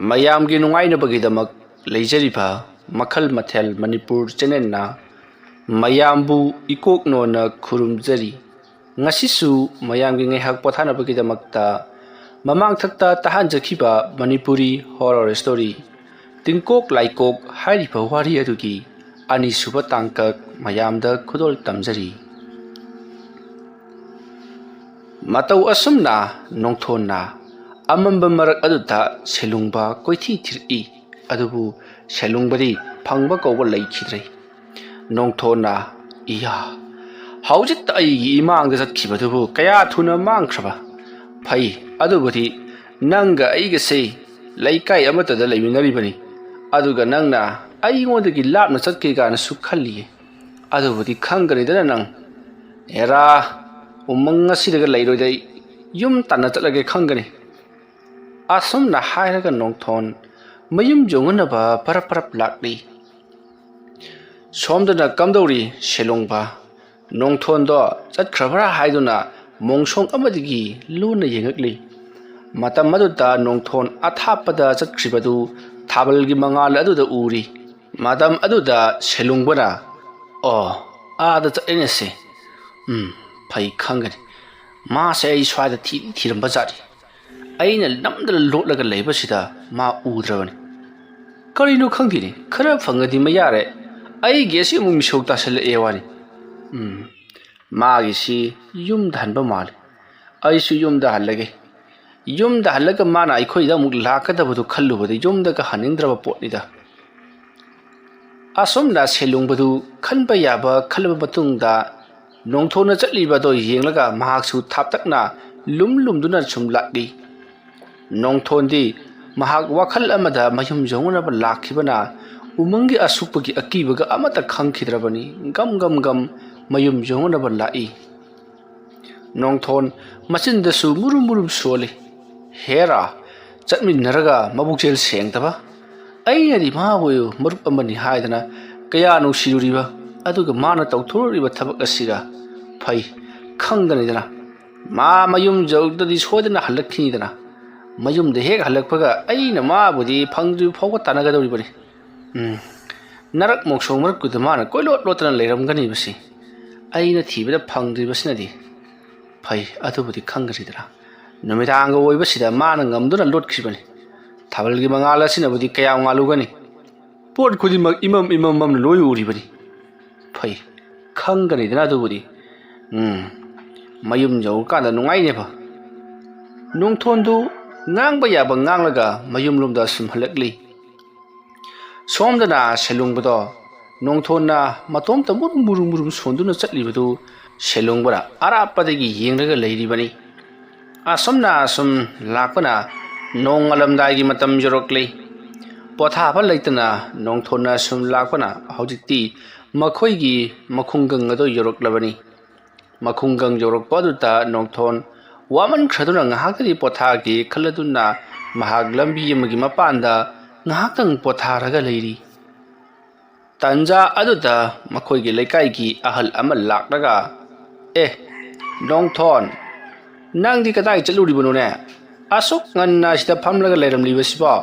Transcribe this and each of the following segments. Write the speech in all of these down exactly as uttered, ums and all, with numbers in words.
ꯃꯌꯥꯝꯒꯤ ꯅꯨꯡꯉꯥꯏꯅꯕꯒꯤꯗꯃꯛ ꯂꯩꯖꯔꯤꯕ ꯃꯈꯜ ꯃꯊꯦꯜ ꯃꯅꯤꯄꯨꯔ ꯆꯦꯅꯦꯜꯅ ꯃꯌꯥꯝꯕꯨ ꯏꯀꯣꯛ ꯅꯣꯟꯅ ꯈꯨꯔꯨꯝꯖꯔꯤ꯫ ꯉꯁꯤꯁꯨ ꯃꯌꯥꯝꯒꯤ ꯉꯥꯏꯍꯥꯛ ꯄꯣꯊꯥꯅꯕꯒꯤꯗꯃꯛꯇ ꯃꯃꯥꯡꯊꯛꯇ ꯇꯥꯍꯟꯖꯈꯤꯕ ꯃꯅꯤꯄꯨꯔꯤ ꯍꯣꯔꯣꯔ ꯁ꯭ꯇꯣꯔꯤ ꯇꯤꯡꯀꯣꯛ ꯂꯥꯏꯀꯣꯛ ꯍꯥꯏꯔꯤꯕ ꯋꯥꯔꯤ ꯑꯗꯨꯒꯤ ꯑꯅꯤꯁꯨꯕ ꯇꯥꯡꯀꯛ ꯃꯌꯥꯝꯗ ꯈꯨꯗꯣꯜ ꯇꯝꯖꯔꯤ꯫ ꯃꯇꯧ ꯑꯁꯨꯝꯅ ꯅꯣꯡꯊꯣꯟꯅ ꯑꯃꯝꯕ ꯃꯔꯛ ꯑꯗꯨꯗ ꯁꯦꯂꯨꯡꯕ ꯀꯣꯏꯊꯤ ꯊꯤꯔꯛꯏ꯫ ꯑꯗꯨꯕꯨ ꯁꯦꯂꯨꯡꯕꯗꯤ ꯐꯪꯕ ꯀꯧꯕ ꯂꯩꯈꯤꯗ꯭ꯔꯦ꯫ ꯅꯣꯡꯊꯣꯟꯅ, "ꯏꯌꯥ, ꯍꯧꯖꯤꯛꯇ ꯑꯩꯒꯤ ꯏꯃꯥꯡꯗ ꯆꯠꯈꯤꯕꯗꯨꯕꯨ ꯀꯌꯥ ꯊꯨꯅ ꯃꯥꯡꯈ꯭ꯔꯕ? ꯐꯩ, ꯑꯗꯨꯕꯨꯗꯤ ꯅꯪꯒ ꯑꯩꯒꯁꯦ ꯂꯩꯀꯥꯏ ꯑꯃꯠꯇꯗ ꯂꯩꯃꯤꯟꯅꯔꯤꯕꯅꯤ꯫ ꯑꯗꯨꯒ ꯅꯪꯅ ꯑꯩꯉꯣꯟꯗꯒꯤ ꯂꯥꯞꯅ ꯆꯠꯀꯦ ꯀꯥꯏꯅꯁꯨ ꯈꯜꯂꯤꯌꯦ꯫ ꯑꯗꯨꯕꯨꯗꯤ ꯈꯪꯒꯅꯤꯗꯅ ꯅꯪ꯫ ꯑꯦꯔꯥ, ꯎꯃꯪ ꯑꯁꯤꯗꯒ ꯂꯩꯔꯣꯏꯗ ꯑꯩ꯫ ꯌꯨꯝ ꯇꯥꯟꯅ ꯆꯠꯂꯒꯦ ꯈꯪꯒꯅꯤ꯫" ꯑꯁꯨꯝꯅ ꯍꯥꯏꯔꯒ ꯅꯣꯡꯊꯣꯟ ꯃꯌꯨꯝ ꯌꯧꯅꯅꯕ ꯄꯔꯞ ꯄꯔꯞ ꯂꯥꯛꯂꯤ꯫ ꯁꯣꯝꯗꯅ ꯀꯝꯗꯧꯔꯤ ꯁꯦꯂꯣꯡꯕ? ꯅꯣꯡꯊꯣꯟꯗꯣ ꯆꯠꯈ꯭ꯔꯕ꯭ꯔꯥ ꯍꯥꯏꯗꯨꯅ ꯃꯣꯡꯁꯣꯡ ꯑꯃꯗꯒꯤ ꯂꯨꯅ ꯌꯦꯡꯉꯛꯂꯤ꯫ ꯃꯇꯝ ꯑꯗꯨꯗ ꯅꯣꯡꯊꯣꯟ ꯑꯊꯥꯞꯄꯗ ꯆꯠꯈ꯭ꯔꯤꯕꯗꯨ ꯊꯥꯕꯜꯒꯤ ꯃꯉꯥꯜ ꯑꯗꯨꯗ ꯎꯔꯤ꯫ ꯃꯇꯝ ꯑꯗꯨꯗ ꯁꯦꯂꯨꯡꯕꯅ, "ꯑꯣ, ꯑꯥꯗ ꯆꯠꯂꯦꯅꯦꯁꯦ꯫ ꯎꯝ, ꯐꯩ ꯈꯪꯒꯅꯤ꯫ ꯃꯥꯁꯦ ꯑꯩ ꯁ꯭ꯋꯥꯏꯗ ꯊꯤꯗꯤ ꯊꯤꯔꯝꯕ ꯖꯥꯠꯅꯤ꯫ ꯑꯩꯅ ꯅꯝꯗꯅ ꯂꯣꯠꯂꯒ ꯂꯩꯕꯁꯤꯗ ꯃꯥ ꯎꯗ꯭ꯔꯕꯅꯤ꯫ ꯀꯔꯤꯅꯣ ꯈꯪꯗꯦꯅꯦ, ꯈꯔ ꯐꯪꯉꯗꯤ ꯃꯌꯥꯔꯦ꯫ ꯑꯩꯒꯤ ꯑꯁꯤ ꯑꯃꯨꯛ ꯃꯤꯁꯧ ꯇꯥꯁꯜꯂꯛꯑꯦ ꯋꯥꯅꯤ꯫ ꯎꯝ, ꯃꯥꯒꯤꯁꯤ ꯌꯨꯝꯗ ꯍꯟꯕ ꯃꯥꯜꯂꯦ꯫ ꯑꯩꯁꯨ ꯌꯨꯝꯗ ꯍꯜꯂꯒꯦ꯫ ꯌꯨꯝꯗ ꯍꯜꯂꯒ ꯃꯥꯅ ꯑꯩꯈꯣꯏꯗ ꯑꯃꯨꯛ ꯂꯥꯛꯀꯗꯕꯗꯨ ꯈꯜꯂꯨꯕꯗ ꯌꯨꯝꯗꯒ ꯍꯟꯅꯤꯡꯗ꯭ꯔꯕ ꯄꯣꯠꯅꯤꯗ꯫" ꯑꯁꯨꯝꯅ ꯁꯦꯂꯨꯡꯕꯗꯨ ꯈꯟꯕ ꯌꯥꯕ ꯈꯜꯂꯕ ꯃꯇꯨꯡꯗ, ꯅꯣꯡꯊꯣꯟꯅ ꯆꯠꯂꯤꯕ ꯑꯗꯨ ꯌꯦꯡꯂꯒ ꯃꯍꯥꯛꯁꯨ ꯊꯥꯞꯇꯛꯅ ꯂꯨꯝ ꯂꯨꯝꯗꯨꯅ ꯁꯨꯝ ꯂꯥꯛꯂꯤ꯫ ꯅꯣꯡꯊꯣꯟꯗꯤ ꯃꯍꯥꯛ ꯋꯥꯈꯜ ꯑꯃꯗ ꯃꯌꯨꯝ ꯌꯧꯅꯅꯕ ꯂꯥꯛꯈꯤꯕꯅ ꯎꯃꯪꯒꯤ ꯑꯁꯨꯛꯄꯒꯤ ꯑꯀꯤꯕꯒ ꯑꯃꯠꯇ ꯈꯪꯈꯤꯗ꯭ꯔꯕꯅꯤ꯫ ꯒꯝ ꯒꯝ ꯒꯝ ꯃꯌꯨꯝ ꯌꯧꯅꯅꯕ ꯂꯥꯛꯏ꯫ ꯅꯣꯡꯊꯣꯟ ꯃꯆꯤꯟꯗꯁꯨ ꯃꯨꯔꯨꯝ ꯃꯨꯔꯨꯝ ꯁꯣꯜꯂꯤ꯫ ꯍꯦꯔꯥ, ꯆꯠꯃꯤꯟꯅꯔꯒ ꯃꯕꯨꯛꯆꯦꯜ ꯁꯦꯡꯗꯕ꯫ ꯑꯩꯅꯗꯤ ꯃꯥꯕꯨ ꯃꯔꯨꯞ ꯑꯃꯅꯤ ꯍꯥꯏꯗꯅ ꯀꯌꯥ ꯅꯨꯡꯁꯤꯔꯨꯔꯤꯕ, ꯑꯗꯨꯒ ꯃꯥꯅ ꯇꯧꯊꯣꯔꯛꯂꯤꯕ ꯊꯕꯛ ꯑꯁꯤꯒ꯫ ꯐꯩ, ꯈꯪꯒꯅꯤꯗꯅ꯫ ꯃꯥ ꯃꯌꯨꯝ ꯌꯧꯔꯛꯇꯗꯤ ꯁꯣꯏꯗꯅ ꯍꯜꯂꯛꯈꯤꯅꯤꯗꯅ꯫ ꯃꯌꯨꯝꯗ ꯍꯦꯛ ꯍꯜꯂꯛꯄꯒ ꯑꯩꯅ ꯃꯥꯕꯨꯗꯤ ꯐꯪꯗ꯭ꯔꯤꯕ ꯐꯥꯎꯕ ꯇꯥꯟꯅꯒꯗꯧꯔꯤꯕꯅꯤ꯫ ꯎꯝ, ꯅꯔꯛ ꯃꯣꯛꯁꯣꯡ ꯃꯔꯛꯇꯨꯗ ꯃꯥꯅ ꯀꯣꯏꯂꯣꯠ ꯂꯣꯠꯇꯅ ꯂꯩꯔꯝꯒꯅꯤꯕꯁꯤ ꯑꯩꯅ ꯊꯤꯕꯗ ꯐꯪꯗ꯭ꯔꯤꯕꯁꯤꯅꯗꯤ꯫ ꯐꯩ, ꯑꯗꯨꯕꯨꯗꯤ ꯈꯪꯒꯅꯤꯗꯅ꯫ ꯅꯨꯃꯤꯗꯥꯡꯒ ꯑꯣꯏꯕꯁꯤꯗ ꯃꯥꯅ ꯉꯝꯗꯨꯅ ꯂꯣꯠꯈꯤꯕꯅꯤ꯫ ꯊꯥꯕꯜꯒꯤ ꯃꯉꯥꯜ ꯑꯁꯤꯅꯕꯨꯗꯤ ꯀꯌꯥꯝ ꯉꯥꯜꯂꯨꯒꯅꯤ? ꯄꯣꯠ ꯈꯨꯗꯤꯡꯃꯛ ꯏꯃꯝ ꯏꯃꯝ ꯃꯝꯅ ꯂꯣꯏ ꯎꯔꯤꯕꯅꯤ꯫ ꯐꯩ, ꯈꯪꯒꯅꯤꯗꯅ ꯑꯗꯨꯕꯨꯗꯤ꯫ ꯎꯝ, ꯃꯌꯨꯝ ꯌꯧꯔꯀꯥꯟꯗ ꯅꯨꯡꯉꯥꯏꯅꯦꯕ꯫ ꯅꯣꯡꯊꯣꯟꯗꯨ ꯉꯥꯡꯕ ꯌꯥꯕ ꯉꯥꯡꯂꯒ ꯃꯌꯨꯝꯂꯣꯝꯗ ꯁꯨꯝ ꯍꯜꯂꯛꯂꯤ꯫ ꯁꯣꯝꯗꯅ ꯁꯦꯂꯨꯡꯕꯗꯣ ꯅꯣꯡꯊꯣꯟꯅ ꯃꯇꯣꯝꯇ ꯃꯨꯔꯨꯝ ꯃꯨꯔꯨꯝ ꯃꯨꯔꯨꯝ ꯁꯣꯟꯗꯨꯅ ꯆꯠꯂꯤꯕꯗꯨ ꯁꯦꯂꯨꯡꯕꯅ ꯑꯔꯥꯞꯄꯗꯒꯤ ꯌꯦꯡꯂꯒ ꯂꯩꯔꯤꯕꯅꯤ꯫ ꯑꯁꯨꯝꯅ ꯑꯁꯨꯝ ꯂꯥꯛꯄꯅ ꯅꯣꯡꯉꯥꯜꯂꯝꯗꯥꯏꯒꯤ ꯃꯇꯝ ꯌꯧꯔꯛꯂꯤ꯫ ꯄꯣꯊꯥꯕ ꯂꯩꯇꯅ ꯅꯣꯡꯊꯣꯟꯅ ꯁꯨꯝ ꯂꯥꯛꯄꯅ ꯍꯧꯖꯤꯛꯇꯤ ꯃꯈꯣꯏꯒꯤ ꯃꯈꯨꯡꯒꯪ ꯑꯗꯨ ꯌꯧꯔꯛꯂꯕꯅꯤ꯫ ꯃꯈꯨꯡꯒꯪ ꯌꯧꯔꯛꯄ ꯑꯗꯨꯗ ꯅꯣꯡꯊꯣꯟ ꯋꯥꯃꯟꯈ꯭ꯔꯗꯨꯅ ꯉꯥꯏꯍꯥꯛꯇꯗꯤ ꯄꯣꯊꯥꯒꯦ ꯈꯜꯂꯗꯨꯅ ꯃꯍꯥꯛ ꯂꯝꯕꯤ ꯑꯃꯒꯤ ꯃꯄꯥꯟꯗ ꯉꯥꯏꯍꯥꯛꯇꯪ ꯄꯣꯊꯥꯔꯒ ꯂꯩꯔꯤ꯫ ꯇꯟꯖꯥ ꯑꯗꯨꯗ ꯃꯈꯣꯏꯒꯤ ꯂꯩꯀꯥꯏꯒꯤ ꯑꯍꯜ ꯑꯃ ꯂꯥꯛꯂꯒ, "ꯑꯦ, ꯅꯣꯡꯊꯣꯟ, ꯅꯪꯗꯤ ꯀꯗꯥꯏ ꯆꯠꯂꯨꯔꯤꯕꯅꯣꯅꯦ? ꯑꯁꯨꯛ ꯉꯟꯅ ꯑꯁꯤꯗ ꯐꯝꯂꯒ ꯂꯩꯔꯝꯂꯤꯕꯁꯤꯕꯣ?"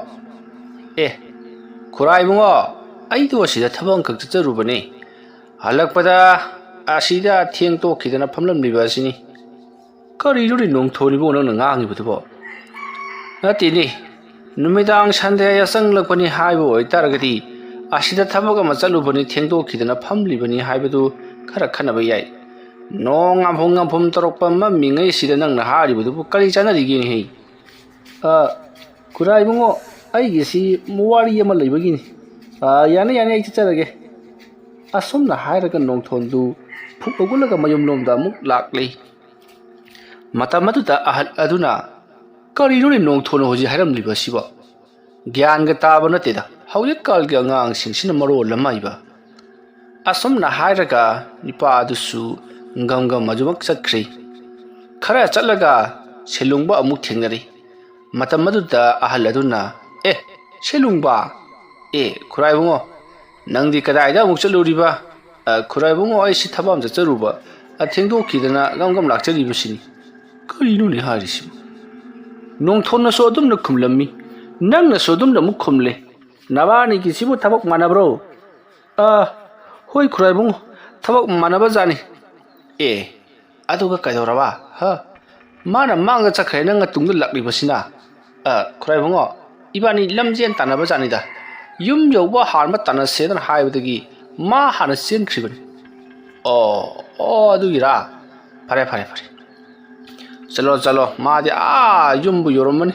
"ꯑꯦ, ꯈꯨꯔꯥꯏ ꯏꯕꯨꯡꯉꯣ, ꯑꯩꯗꯣ ꯑꯁꯤꯗ ꯊꯕꯛ ꯑꯃꯈꯛ ꯆꯠꯆꯔꯨꯕꯅꯤ꯫ ꯍꯜꯂꯛꯄꯗ ꯑꯁꯤꯗ ꯊꯦꯡ ꯇꯣꯛꯈꯤꯗꯅ ꯐꯝꯂꯝꯂꯤꯕ ꯑꯁꯤꯅꯤ꯫" "ꯀꯔꯤꯅꯣꯅꯦ ꯅꯣꯡꯊꯣꯟ ꯏꯕꯨꯡꯉꯣ ꯅꯪꯅ ꯉꯥꯡꯉꯤꯕꯗꯨꯕꯣ?" "ꯅꯠꯇꯦꯅꯦ, ꯅꯨꯃꯤꯗꯥꯡ ꯁꯟꯗ꯭ꯌꯥ ꯌꯥꯆꯪꯂꯛꯄꯅꯤ ꯍꯥꯏꯕ ꯑꯣꯏꯇꯥꯔꯒꯗꯤ ꯑꯁꯤꯗ ꯊꯕꯛ ꯑꯃ ꯆꯠꯂꯨꯕꯅꯤ, ꯊꯦꯡꯗꯣꯛꯈꯤꯗꯅ ꯐꯝꯂꯤꯕꯅꯤ ꯍꯥꯏꯕꯗꯨ ꯈꯔ ꯈꯟꯅꯕ ꯌꯥꯏ꯫ ꯅꯣꯡ ꯉꯥꯝꯐꯝ ꯉꯥꯝꯐꯝ ꯇꯧꯔꯛꯄ ꯃꯝꯃꯤꯉꯩꯁꯤꯗ ꯅꯪꯅ ꯍꯥꯏꯔꯤꯕꯗꯨꯕꯨ ꯀꯔꯤ ꯆꯥꯟꯅꯔꯤꯒꯦꯅꯦꯍꯦ?" "ꯑ, ꯈꯨꯔꯥꯏ ꯏꯕꯨꯡꯉꯣ, ꯑꯩꯒꯤꯁꯤ ꯋꯥꯔꯤ ꯑꯃ ꯂꯩꯕꯒꯤꯅꯤ꯫ ꯑ, ꯌꯥꯅꯤ, ꯌꯥꯅꯤ, ꯑꯩ ꯆꯠꯆꯔꯒꯦ꯫" ꯑꯁꯨꯝꯅ ꯍꯥꯏꯔꯒ ꯅꯣꯡꯊꯣꯟꯗꯨ ꯐꯨꯛ ꯍꯧꯒꯠꯂꯒ ꯃꯌꯨꯝꯂꯣꯝꯗ ꯑꯃꯨꯛ ꯂꯥꯛꯂꯤ꯫ ꯃꯇꯝ ꯑꯗꯨꯗ ꯑꯍꯜ ꯑꯗꯨꯅ, "ꯀꯔꯤꯅꯣꯅꯦ ꯅꯣꯡꯊꯣꯟꯅ ꯍꯧꯖꯤꯛ ꯍꯥꯏꯔꯝꯂꯤꯕ ꯑꯁꯤꯕꯣ? ꯒ꯭ꯌꯥꯟꯒ ꯇꯥꯕ ꯅꯠꯇꯦꯗ, ꯍꯧꯖꯤꯛꯀꯥꯟꯒꯤ ꯑꯉꯥꯡꯁꯤꯡꯁꯤꯅ ꯃꯔꯣꯜ ꯑꯃ ꯍꯥꯏꯕ꯫" ꯑꯁꯨꯝꯅ ꯍꯥꯏꯔꯒ ꯅꯨꯄꯥ ꯑꯗꯨꯁꯨ ꯒꯝ ꯒꯝ ꯑꯗꯨꯃꯛ ꯆꯠꯈ꯭ꯔꯤ꯫ ꯈꯔ ꯆꯠꯂꯒ ꯁꯦꯂꯨꯡꯕ ꯑꯃꯨꯛ ꯊꯦꯡꯅꯔꯤ꯫ ꯃꯇꯝ ꯑꯗꯨꯗ ꯑꯍꯜ ꯑꯗꯨꯅ, "ꯑꯦ, ꯁꯦꯂꯨꯡꯕ! ꯑꯦ, ꯈꯨꯔꯥꯏꯕꯨꯡꯉꯣ, ꯅꯪꯗꯤ ꯀꯗꯥꯏꯗ ꯑꯃꯨꯛ ꯆꯠꯂꯨꯔꯤꯕ?" "ꯑ, ꯈꯨꯔꯥꯏꯕꯨꯡꯉꯣ, ꯑꯩꯁꯤ ꯊꯕꯛ ꯑꯃ ꯆꯠꯆꯔꯨꯕ, ꯑ, ꯊꯦꯡꯗꯣꯛꯈꯤꯗꯅ ꯒꯝ ꯒꯝ ꯂꯥꯛꯆꯔꯤꯕꯁꯤꯅꯤ꯫" "ꯀꯔꯤꯅꯣꯅꯦ ꯍꯥꯏꯔꯤꯁꯤꯕꯨ?" ꯅꯣꯡꯊꯣꯟꯅꯁꯨ ꯑꯗꯨꯝꯅ ꯈꯨꯝꯂꯝꯃꯤ꯫ ꯅꯪꯅꯁꯨ ꯑꯗꯨꯝꯅ ꯑꯃꯨꯛ ꯈꯨꯝꯂꯦ꯫ ꯅꯕꯥꯅꯤꯒꯤꯁꯤꯕꯨ ꯊꯕꯛ ꯃꯥꯟꯅꯕ꯭ꯔꯣ? ꯑ, ꯍꯣꯏ ꯈꯨꯔꯥꯏꯕꯨꯡ, ꯊꯕꯛ ꯃꯥꯟꯅꯕ ꯖꯥꯠꯅꯤ꯫ ꯑꯦ, ꯑꯗꯨꯒ ꯀꯩꯗꯧꯔꯕ? ꯍ? ꯃꯥꯅ ꯃꯥꯡꯗ ꯆꯠꯈ꯭ꯔꯦ, ꯅꯪꯅ ꯇꯨꯡꯗ ꯂꯥꯛꯂꯤꯕꯁꯤꯅ? ꯑ, ꯈꯨꯔꯥꯏꯕꯨꯡꯉꯣ, ꯏꯕꯥꯅꯤ ꯂꯝꯖꯦꯟ ꯇꯥꯟꯅꯕ ꯖꯥꯠꯅꯤꯗ꯫ ꯌꯨꯝ ꯌꯧꯕ ꯍꯥꯟꯕ ꯇꯥꯟꯅꯁꯦꯗꯅ ꯍꯥꯏꯕꯗꯒꯤ ꯃꯥ ꯍꯥꯟꯅ ꯆꯦꯟꯈ꯭ꯔꯤꯕꯅꯤ꯫ ꯑꯣ, ꯑꯣ, ꯑꯗꯨꯒꯤꯔꯥ? ꯐꯔꯦ, ꯐꯔꯦ, ꯐꯔꯦ꯫ ꯆꯠꯂꯣ, ꯆꯠꯂꯣ, ꯃꯥꯗꯤ ꯑꯥ ꯌꯨꯝꯕꯨ ꯌꯧꯔꯝꯃꯅꯤ꯫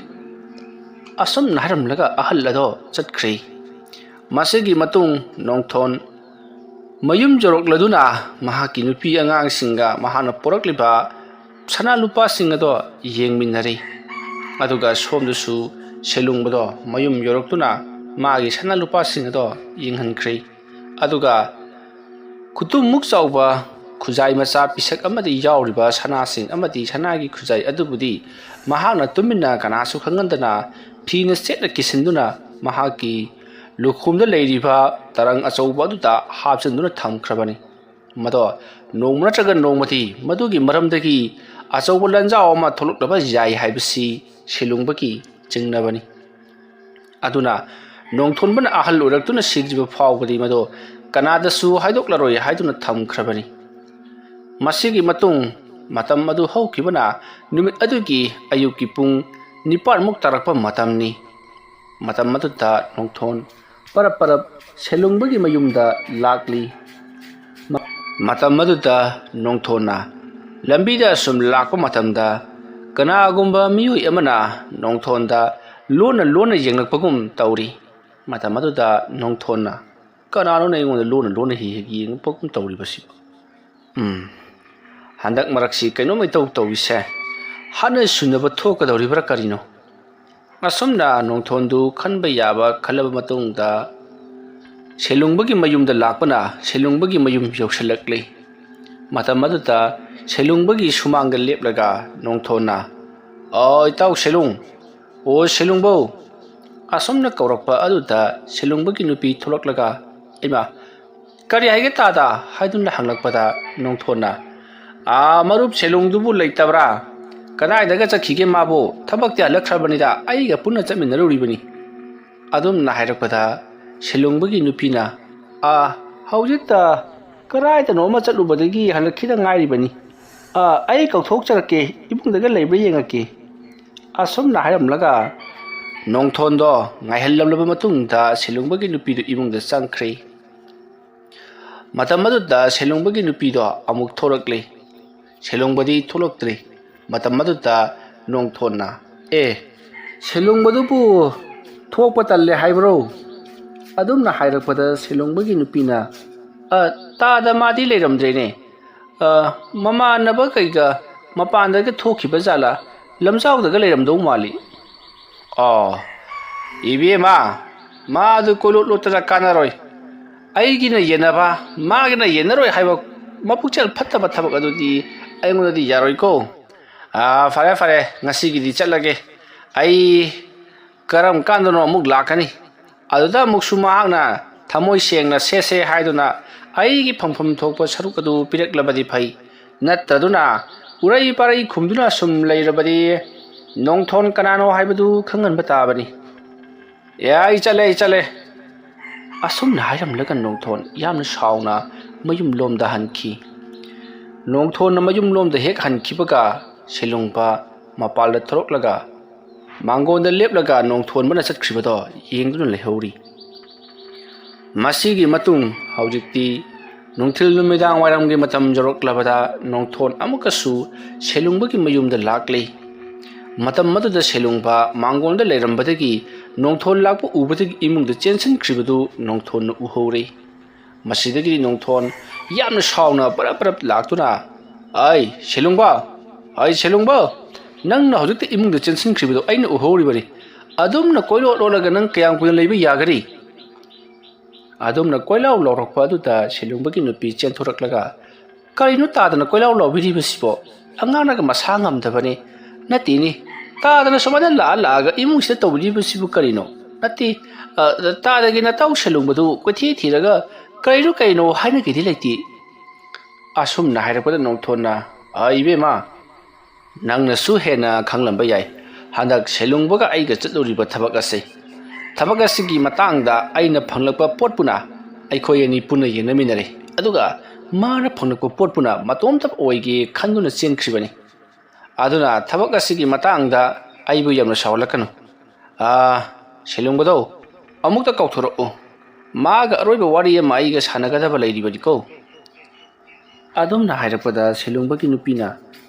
ꯑꯁꯨꯝꯅ ꯍꯥꯏꯔꯝꯂꯒ ꯑꯍꯜ ꯑꯗꯣ ꯆꯠꯈ꯭ꯔꯦ꯫ ꯃꯁꯤꯒꯤ ꯃꯇꯨꯡ ꯅꯣꯡꯊꯣꯟ ꯃꯌꯨꯝ ꯌꯧꯔꯛꯂꯗꯨꯅ ꯃꯍꯥꯛꯀꯤ ꯅꯨꯄꯤ ꯑꯉꯥꯡꯁꯤꯡꯒ ꯃꯍꯥꯛꯅ ꯄꯨꯔꯛꯂꯤꯕ ꯁꯅꯥ ꯂꯨꯄꯥꯁꯤꯡ ꯑꯗꯣ ꯌꯦꯡꯃꯤꯟꯅꯔꯦ꯫ ꯑꯗꯨꯒ ꯁꯣꯝꯗꯁꯨ ꯁꯦꯂꯨꯡꯕꯗꯣ ꯃꯌꯨꯝ ꯌꯧꯔꯛꯇꯨꯅ ꯃꯥꯒꯤ ꯁꯅꯥ ꯂꯨꯄꯥꯁꯤꯡ ꯑꯗꯣ ꯌꯦꯡꯍꯟꯈ꯭ꯔꯦ꯫ ꯑꯗꯨꯒ ꯈꯨꯇꯨꯝꯃꯨꯛ ꯆꯥꯎꯕ ꯈꯨꯖꯥꯏ ꯃꯆꯥ ꯄꯤꯁꯛ ꯑꯃꯗꯤ ꯌꯥꯎꯔꯤꯕ ꯁꯅꯥꯁꯤꯡ ꯑꯃꯗꯤ ꯁꯅꯥꯒꯤ ꯈꯨꯖꯥꯏ ꯑꯗꯨꯕꯨꯗꯤ ꯃꯍꯥꯛꯅ ꯇꯨꯃꯤꯟꯅ ꯀꯅꯥꯁꯨ ꯈꯪꯍꯟꯗꯅ ꯐꯤꯅ ꯆꯦꯠꯅ ꯀꯤꯁꯤꯟꯗꯨꯅ ꯃꯍꯥꯛꯀꯤ ꯂꯨꯈꯣꯝꯗ ꯂꯩꯔꯤꯕ ꯇꯔꯪ ꯑꯆꯧꯕ ꯑꯗꯨꯗ ꯍꯥꯞꯆꯤꯟꯗꯨꯅ ꯊꯝꯈ꯭ꯔꯕꯅꯤ꯫ ꯃꯗꯣ ꯅꯣꯡꯃ ꯅꯠꯇ꯭ꯔꯒ ꯅꯣꯡꯃꯗꯤ ꯃꯗꯨꯒꯤ ꯃꯔꯝꯗꯒꯤ ꯑꯆꯧꯕ ꯂꯥꯟꯖꯥꯎ ꯑꯃ ꯊꯣꯛꯂꯛꯂꯕ ꯌꯥꯏ ꯍꯥꯏꯕꯁꯤ ꯁꯦꯂꯨꯡꯕꯒꯤ ꯆꯤꯡꯅꯕꯅꯤ꯫ ꯑꯗꯨꯅ ꯅꯣꯡꯊꯣꯟꯕꯅ ꯑꯍꯜ ꯑꯣꯏꯔꯛꯇꯨꯅ ꯁꯤꯗ꯭ꯔꯤꯕ ꯐꯥꯎꯕꯗꯤ ꯃꯗꯨ ꯀꯅꯥꯗꯁꯨ ꯍꯥꯏꯗꯣꯛꯂꯔꯣꯏ ꯍꯥꯏꯗꯨꯅ ꯊꯝꯈ꯭ꯔꯕꯅꯤ꯫ ꯃꯁꯤꯒꯤ ꯃꯇꯨꯡ ꯃꯇꯝ ꯑꯗꯨ ꯍꯧꯈꯤꯕꯅ ꯅꯨꯃꯤꯠ ꯑꯗꯨꯒꯤ ꯑꯌꯨꯛꯀꯤ ꯄꯨꯡ ꯅꯤꯄꯥꯟꯃꯨꯛ ꯇꯥꯔꯛꯄ ꯃꯇꯝꯅꯤ꯫ ꯃꯇꯝ ꯑꯗꯨꯗ ꯅꯣꯡꯊꯣꯟ ꯄꯔꯞ ꯄꯔꯞ ꯁꯦꯂꯨꯡꯕꯒꯤ ꯃꯌꯨꯝꯗ ꯂꯥꯛꯂꯤ꯫ ꯃ-, ꯃꯇꯝ ꯑꯗꯨꯗ ꯅꯣꯡꯊꯣꯟꯅ ꯂꯝꯕꯤꯗ ꯑꯁꯨꯝ ꯂꯥꯛꯄ ꯃꯇꯝꯗ ꯀꯅꯥꯒꯨꯝꯕ ꯃꯤꯑꯣꯏ ꯑꯃꯅ ꯅꯣꯡꯊꯣꯟꯗ ꯂꯣꯟꯅ ꯂꯣꯟꯅ ꯌꯦꯡꯂꯛꯄꯒꯨꯝ ꯇꯧꯔꯤ꯫ ꯃꯇꯝ ꯑꯗꯨꯗ ꯅꯣꯡꯊꯣꯟꯅ, "ꯀꯅꯥꯅꯣꯅ ꯑꯩꯉꯣꯟꯗ ꯂꯣꯟꯅ ꯂꯣꯟꯅ ꯍꯦꯛ ꯍꯦꯛ ꯌꯦꯡꯉꯛꯄꯒꯨꯝ ꯇꯧꯔꯤꯕꯁꯤꯕꯨ? ꯎꯝ, ꯍꯟꯗꯛ ꯃꯔꯛꯁꯤ ꯀꯩꯅꯣꯝ ꯏꯇꯧ ꯇꯧꯏꯁꯦ꯫ ꯍꯥꯠꯅ ꯁꯨꯅꯕ ꯊꯣꯛꯀꯗꯧꯔꯤꯕ꯭ꯔꯥ ꯀꯔꯤꯅꯣ?" ꯑꯁꯨꯝꯅ ꯅꯣꯡꯊꯣꯟꯗꯨ ꯈꯟꯕ ꯌꯥꯕ ꯈꯜꯂꯕ ꯃꯇꯨꯡꯗ ꯁꯦꯂꯨꯡꯕꯒꯤ ꯃꯌꯨꯝꯗ ꯂꯥꯛꯄꯅ ꯁꯦꯂꯨꯡꯕꯒꯤ ꯃꯌꯨꯝ ꯌꯧꯁꯤꯜꯂꯛꯂꯤ꯫ ꯃꯇꯝ ꯑꯗꯨꯗ ꯁꯦꯂꯨꯡꯕꯒꯤ ꯁꯨꯃꯥꯡꯗ ꯂꯦꯞꯂꯒ ꯅꯣꯡꯊꯣꯟꯅ, "ꯑꯣ, ꯏꯇꯥꯎ ꯁꯦꯂꯨꯡ, ꯑꯣ, ꯁꯦꯂꯨꯡꯕꯧ!" ꯑꯁꯨꯝꯅ ꯀꯧꯔꯛꯄ ꯑꯗꯨꯗ ꯁꯦꯂꯨꯡꯕꯒꯤ ꯅꯨꯄꯤ ꯊꯣꯛꯂꯛꯂꯒ, "ꯏꯃꯥ, ꯀꯔꯤ ꯍꯥꯏꯒꯦ ꯇꯥꯗ?" ꯍꯥꯏꯗꯨꯅ ꯍꯪꯂꯛꯄꯗ ꯅꯣꯡꯊꯣꯟꯅ, "ꯑꯥ, ꯃꯔꯨꯞ ꯁꯦꯂꯨꯡꯗꯨꯕꯨ ꯂꯩꯇꯕ꯭ꯔꯥ? "ꯀꯗꯥꯏꯗꯒ ꯆꯠꯈꯤꯒꯦ ꯃꯥꯕꯨ? ꯊꯕꯛꯇꯤ ꯍꯜꯂꯛꯈ꯭ꯔꯕꯅꯤꯗ, ꯑꯩꯒ ꯄꯨꯟꯅ ꯆꯠꯃꯤꯟꯅꯔꯨꯔꯤꯕꯅꯤ"꯫ ꯑꯗꯨꯝꯅ ꯍꯥꯏꯔꯛꯄꯗ ꯁꯦꯂꯨꯡꯕꯒꯤ ꯅꯨꯄꯤꯅ, "ꯑꯥ, ꯍꯧꯖꯤꯛꯇ ꯀꯗꯥꯏꯗꯅꯣ ꯑꯃ ꯆꯠꯂꯨꯕꯗꯒꯤ ꯍꯜꯂꯛꯈꯤꯗ ꯉꯥꯏꯔꯤꯕꯅꯤ꯫ ꯑꯥ, ꯑꯩ ꯀꯧꯊꯣꯛꯆꯔꯛꯀꯦ, ꯏꯃꯨꯡꯗꯒ ꯂꯩꯕ꯭ꯔꯥ ꯌꯦꯡꯉꯛꯀꯦ"꯫ ꯑꯁꯨꯝꯅ ꯍꯥꯏꯔꯝꯂꯒ ꯅꯣꯡꯊꯣꯟꯗꯣ ꯉꯥꯏꯍꯜꯂꯝꯂꯕ ꯃꯇꯨꯡꯗ ꯁꯦꯂꯨꯡꯕꯒꯤ ꯅꯨꯄꯤꯗꯨ ꯏꯃꯨꯡꯗ ꯆꯪꯈ꯭ꯔꯦ꯫ ꯃꯇꯝ ꯑꯗꯨꯗ ꯁꯦꯂꯨꯡꯕꯒꯤ ꯅꯨꯄꯤꯗꯣ ꯑꯃꯨꯛ ꯊꯣꯛꯂꯛꯂꯦ꯫ ꯁꯦꯂꯨꯡꯕꯗꯤ ꯊꯣꯛꯂꯛꯇ꯭ꯔꯦ꯫ ꯃꯇꯝ ꯑꯗꯨꯗ ꯅꯣꯡꯊꯣꯟꯅ, "ꯑꯦ, ꯁꯦꯂꯨꯡꯕꯗꯨꯕꯨ ꯊꯣꯛꯄ ꯇꯜꯂꯦ ꯍꯥꯏꯕ꯭ꯔꯣ?" ꯑꯗꯨꯝꯅ ꯍꯥꯏꯔꯛꯄꯗ ꯁꯦꯂꯨꯡꯕꯒꯤ ꯅꯨꯄꯤꯅ, "ꯑ, ꯇꯥꯗ ꯃꯥꯗꯤ ꯂꯩꯔꯝꯗ꯭ꯔꯦꯅꯦ꯫ ꯑ, ꯃꯃꯥꯟꯅꯕ ꯀꯩꯒ ꯃꯄꯥꯟꯗꯒ ꯊꯣꯛꯈꯤꯕ ꯖꯥꯠꯂꯥ? ꯂꯝꯖꯥꯎꯗꯒ ꯂꯩꯔꯝꯗꯧ ꯃꯥꯜꯂꯤ"꯫ "ꯑꯣ, ꯏꯕꯦꯝꯃ, ꯃꯥꯗꯨ ꯀꯣꯏꯂꯣꯠ ꯂꯣꯠꯇꯅ ꯀꯥꯟꯅꯔꯣꯏ꯫ ꯑꯩꯒꯤꯅ ꯌꯦꯟꯅꯕ, ꯃꯥꯒꯤꯅ ꯌꯦꯟꯅꯔꯣꯏ ꯍꯥꯏꯕ ꯃꯄꯨꯛꯆꯦꯜ ꯐꯠꯇꯕ ꯊꯕꯛ ꯑꯗꯨꯗꯤ ꯑꯩꯉꯣꯟꯗꯗꯤ ꯌꯥꯔꯣꯏꯀꯣ꯫ ꯑꯥ, ꯐꯔꯦ, ꯐꯔꯦ, ꯉꯁꯤꯒꯤꯗꯤ ꯆꯠꯂꯒꯦ꯫ ꯑꯩ ꯀꯔꯝ ꯀꯥꯟꯗꯅꯣ ꯑꯃꯨꯛ ꯂꯥꯛꯀꯅꯤ꯫ ꯑꯗꯨꯗ ꯑꯃꯨꯛꯁꯨ ꯃꯍꯥꯛꯅ ꯊꯃꯣꯏ ꯁꯦꯡꯅ ꯁꯦ ꯁꯦ ꯍꯥꯏꯗꯨꯅ ꯑꯩꯒꯤ ꯐꯪꯐꯝ ꯊꯣꯛꯄ ꯁꯔꯨꯛ ꯑꯗꯨ ꯄꯤꯔꯛꯂꯕꯗꯤ ꯐꯩ꯫ ꯅꯠꯇꯗꯨꯅ ꯎꯔꯩ ꯄꯥꯔꯩ ꯈꯨꯝꯗꯨꯅ ꯁꯨꯝ ꯂꯩꯔꯕꯗꯤ ꯅꯣꯡꯊꯣꯟ ꯀꯅꯥꯅꯣ ꯍꯥꯏꯕꯗꯨ ꯈꯪꯍꯟꯕ ꯇꯥꯕꯅꯤ"꯫ "ꯑꯦ, ꯑꯩ ꯆꯠꯂꯦ, ꯑꯩ ꯆꯠꯂꯦ"꯫ ꯑꯁꯨꯝꯅ ꯍꯥꯏꯔꯝꯂꯒ ꯅꯣꯡꯊꯣꯟ ꯌꯥꯝꯅ ꯁꯥꯎꯅ ꯃꯌꯨꯝ ꯂꯣꯝꯗ ꯍꯟꯈꯤ꯫ ꯅꯣꯡꯊꯣꯟꯅ ꯃꯌꯨꯝ ꯂꯣꯝꯗ ꯍꯦꯛ ꯍꯟꯈꯤꯕꯒ ꯁꯦꯂꯨꯡꯕ ꯃꯄꯥꯜꯗ ꯊꯣꯔꯛꯂꯒ ꯃꯥꯡꯒꯣꯟꯗ ꯂꯦꯞꯂꯒ ꯅꯣꯡꯊꯣꯟꯕꯅ ꯆꯠꯈ꯭ꯔꯤꯕꯗꯣ ꯌꯦꯡꯗꯨꯅ ꯂꯩꯍꯧꯔꯤ꯫ ꯃꯁꯤꯒꯤ ꯃꯇꯨꯡ ꯍꯧꯖꯤꯛꯇꯤ ꯅꯨꯡꯊꯤꯜ ꯅꯨꯃꯤꯗꯥꯡ ꯋꯥꯏꯔꯝꯒꯤ ꯃꯇꯝ ꯌꯧꯔꯛꯂꯕꯗ ꯅꯣꯡꯊꯣꯟ ꯑꯃꯨꯛꯀꯁꯨ ꯁꯦꯂꯨꯡꯕꯒꯤ ꯃꯌꯨꯝꯗ ꯂꯥꯛꯂꯦ꯫ ꯃꯇꯝ ꯑꯗꯨꯗ ꯁꯦꯂꯨꯡꯕ ꯃꯥꯡꯒꯣꯟꯗ ꯂꯩꯔꯝꯕꯗꯒꯤ ꯅꯣꯡꯊꯣꯟ ꯂꯥꯛꯄ ꯎꯕꯗꯒꯤ ꯏꯃꯨꯡꯗ ꯆꯦꯟꯁꯤꯟꯈ꯭ꯔꯤꯕꯗꯨ ꯅꯣꯡꯊꯣꯟꯅ ꯎꯍꯧꯔꯦ꯫ ꯃꯁꯤꯗꯒꯤꯗꯤ ꯅꯣꯡꯊꯣꯟ ꯌꯥꯝꯅ ꯁꯥꯎꯅ ꯄꯔꯞ ꯄꯔꯞ ꯂꯥꯛꯇꯨꯅ, "ꯑꯩ ꯁꯦꯂꯨꯡꯕ, ꯑꯩ ꯁꯦꯂꯨꯡꯕ, ꯅꯪꯅ ꯍꯧꯖꯤꯛꯇ ꯏꯃꯨꯡꯗ ꯆꯦꯟꯁꯤꯟꯈ꯭ꯔꯤꯕꯗꯨ ꯑꯩꯅ ꯎꯍꯧꯔꯤꯕꯅꯤ꯫ ꯑꯗꯨꯝꯅ ꯀꯣꯏꯂꯣꯠ ꯂꯣꯠꯂꯒ ꯅꯪ ꯀꯌꯥꯝ ꯀꯨꯏꯅ ꯂꯩꯕ ꯌꯥꯒꯅꯤ?" ꯑꯗꯨꯝꯅ ꯀꯣꯏꯂꯥꯎ ꯂꯥꯎꯔꯛꯄ ꯑꯗꯨꯗ ꯁꯦꯂꯨꯡꯕꯒꯤ ꯅꯨꯄꯤ ꯆꯦꯟꯊꯣꯔꯛꯂꯒ, "ꯀꯔꯤꯅꯣ ꯇꯥꯗꯅ ꯀꯣꯏꯂꯥꯎ ꯂꯥꯎꯕꯤꯔꯤꯕꯁꯤꯕꯣ? ꯑꯉꯥꯡꯅꯒ ꯃꯁꯥ ꯉꯝꯗꯕꯅꯤ꯫ ꯅꯠꯇꯦꯅꯦ, ꯇꯥꯗꯅ ꯁꯨꯃꯥꯏꯅ ꯂꯥꯛꯑ ꯂꯥꯛꯑꯒ ꯏꯃꯨꯡꯁꯤꯗ ꯇꯧꯕꯤꯔꯤꯕꯁꯤꯕꯨ ꯀꯔꯤꯅꯣ? ꯅꯠꯇꯦ, ꯑ, ꯇꯥꯗꯒꯤ ꯅꯇꯥꯎ ꯁꯦꯂꯨꯡꯕꯗꯨ ꯀꯣꯏꯊꯤ ꯊꯤꯔꯒ ꯀꯔꯤꯅꯣ ꯀꯔꯤꯅꯣ ꯍꯥꯏꯅꯒꯦꯗꯤ ꯂꯩꯇꯦ"꯫ ꯑꯁꯨꯝꯅ ꯍꯥꯏꯔꯛꯄꯗ ꯅꯣꯡꯊꯣꯟꯅ, "ꯑ, ꯏꯕꯦꯝꯃ, ꯅꯪꯅꯁꯨ ꯍꯦꯟꯅ ꯈꯪꯂꯝꯕ ꯌꯥꯏ꯫ ꯍꯟꯗꯛ ꯁꯦꯂꯨꯡꯕꯒ ꯑꯩꯒ ꯆꯠꯂꯨꯔꯤꯕ ꯊꯕꯛ ꯑꯁꯤ, ꯊꯕꯛ ꯑꯁꯤꯒꯤ ꯃꯇꯥꯡꯗ ꯑꯩꯅ ꯐꯪꯂꯛꯄ ꯄꯣꯠꯄꯨꯅ ꯑꯩꯈꯣꯏ ꯑꯅꯤ ꯄꯨꯟꯅ ꯌꯦꯡꯅꯃꯤꯟꯅꯔꯦ, ꯑꯗꯨꯒ ꯃꯥꯅ ꯐꯪꯂꯛꯄ ꯄꯣꯠꯄꯨꯅ ꯃꯇꯣꯝꯇ ꯑꯣꯏꯒꯦ ꯈꯟꯗꯨꯅ ꯆꯦꯟꯈ꯭ꯔꯤꯕꯅꯤ꯫ ꯑꯗꯨꯅ ꯊꯕꯛ ꯑꯁꯤꯒꯤ ꯃꯇꯥꯡꯗ ꯑꯩꯕꯨ ꯌꯥꯝꯅ ꯁꯥꯎꯍꯜꯂꯛꯀꯅꯨ꯫ ꯑꯥ, ꯁꯦꯂꯨꯡꯕꯗꯧ, ꯑꯃꯨꯛꯇ ꯀꯧꯊꯣꯔꯛꯎ꯫ ꯃꯥꯒ ꯑꯔꯣꯏꯕ ꯋꯥꯔꯤ ꯑꯃ ꯑꯩꯒ ꯁꯥꯟꯅꯒꯗꯕ ꯂꯩꯔꯤꯕꯅꯤꯀꯣ꯫ ꯑꯗꯨꯝꯅ ꯍꯥꯏꯔꯛꯄꯗ ꯁꯦꯂꯨꯡꯕꯒꯤ ꯅꯨꯄꯤꯅ,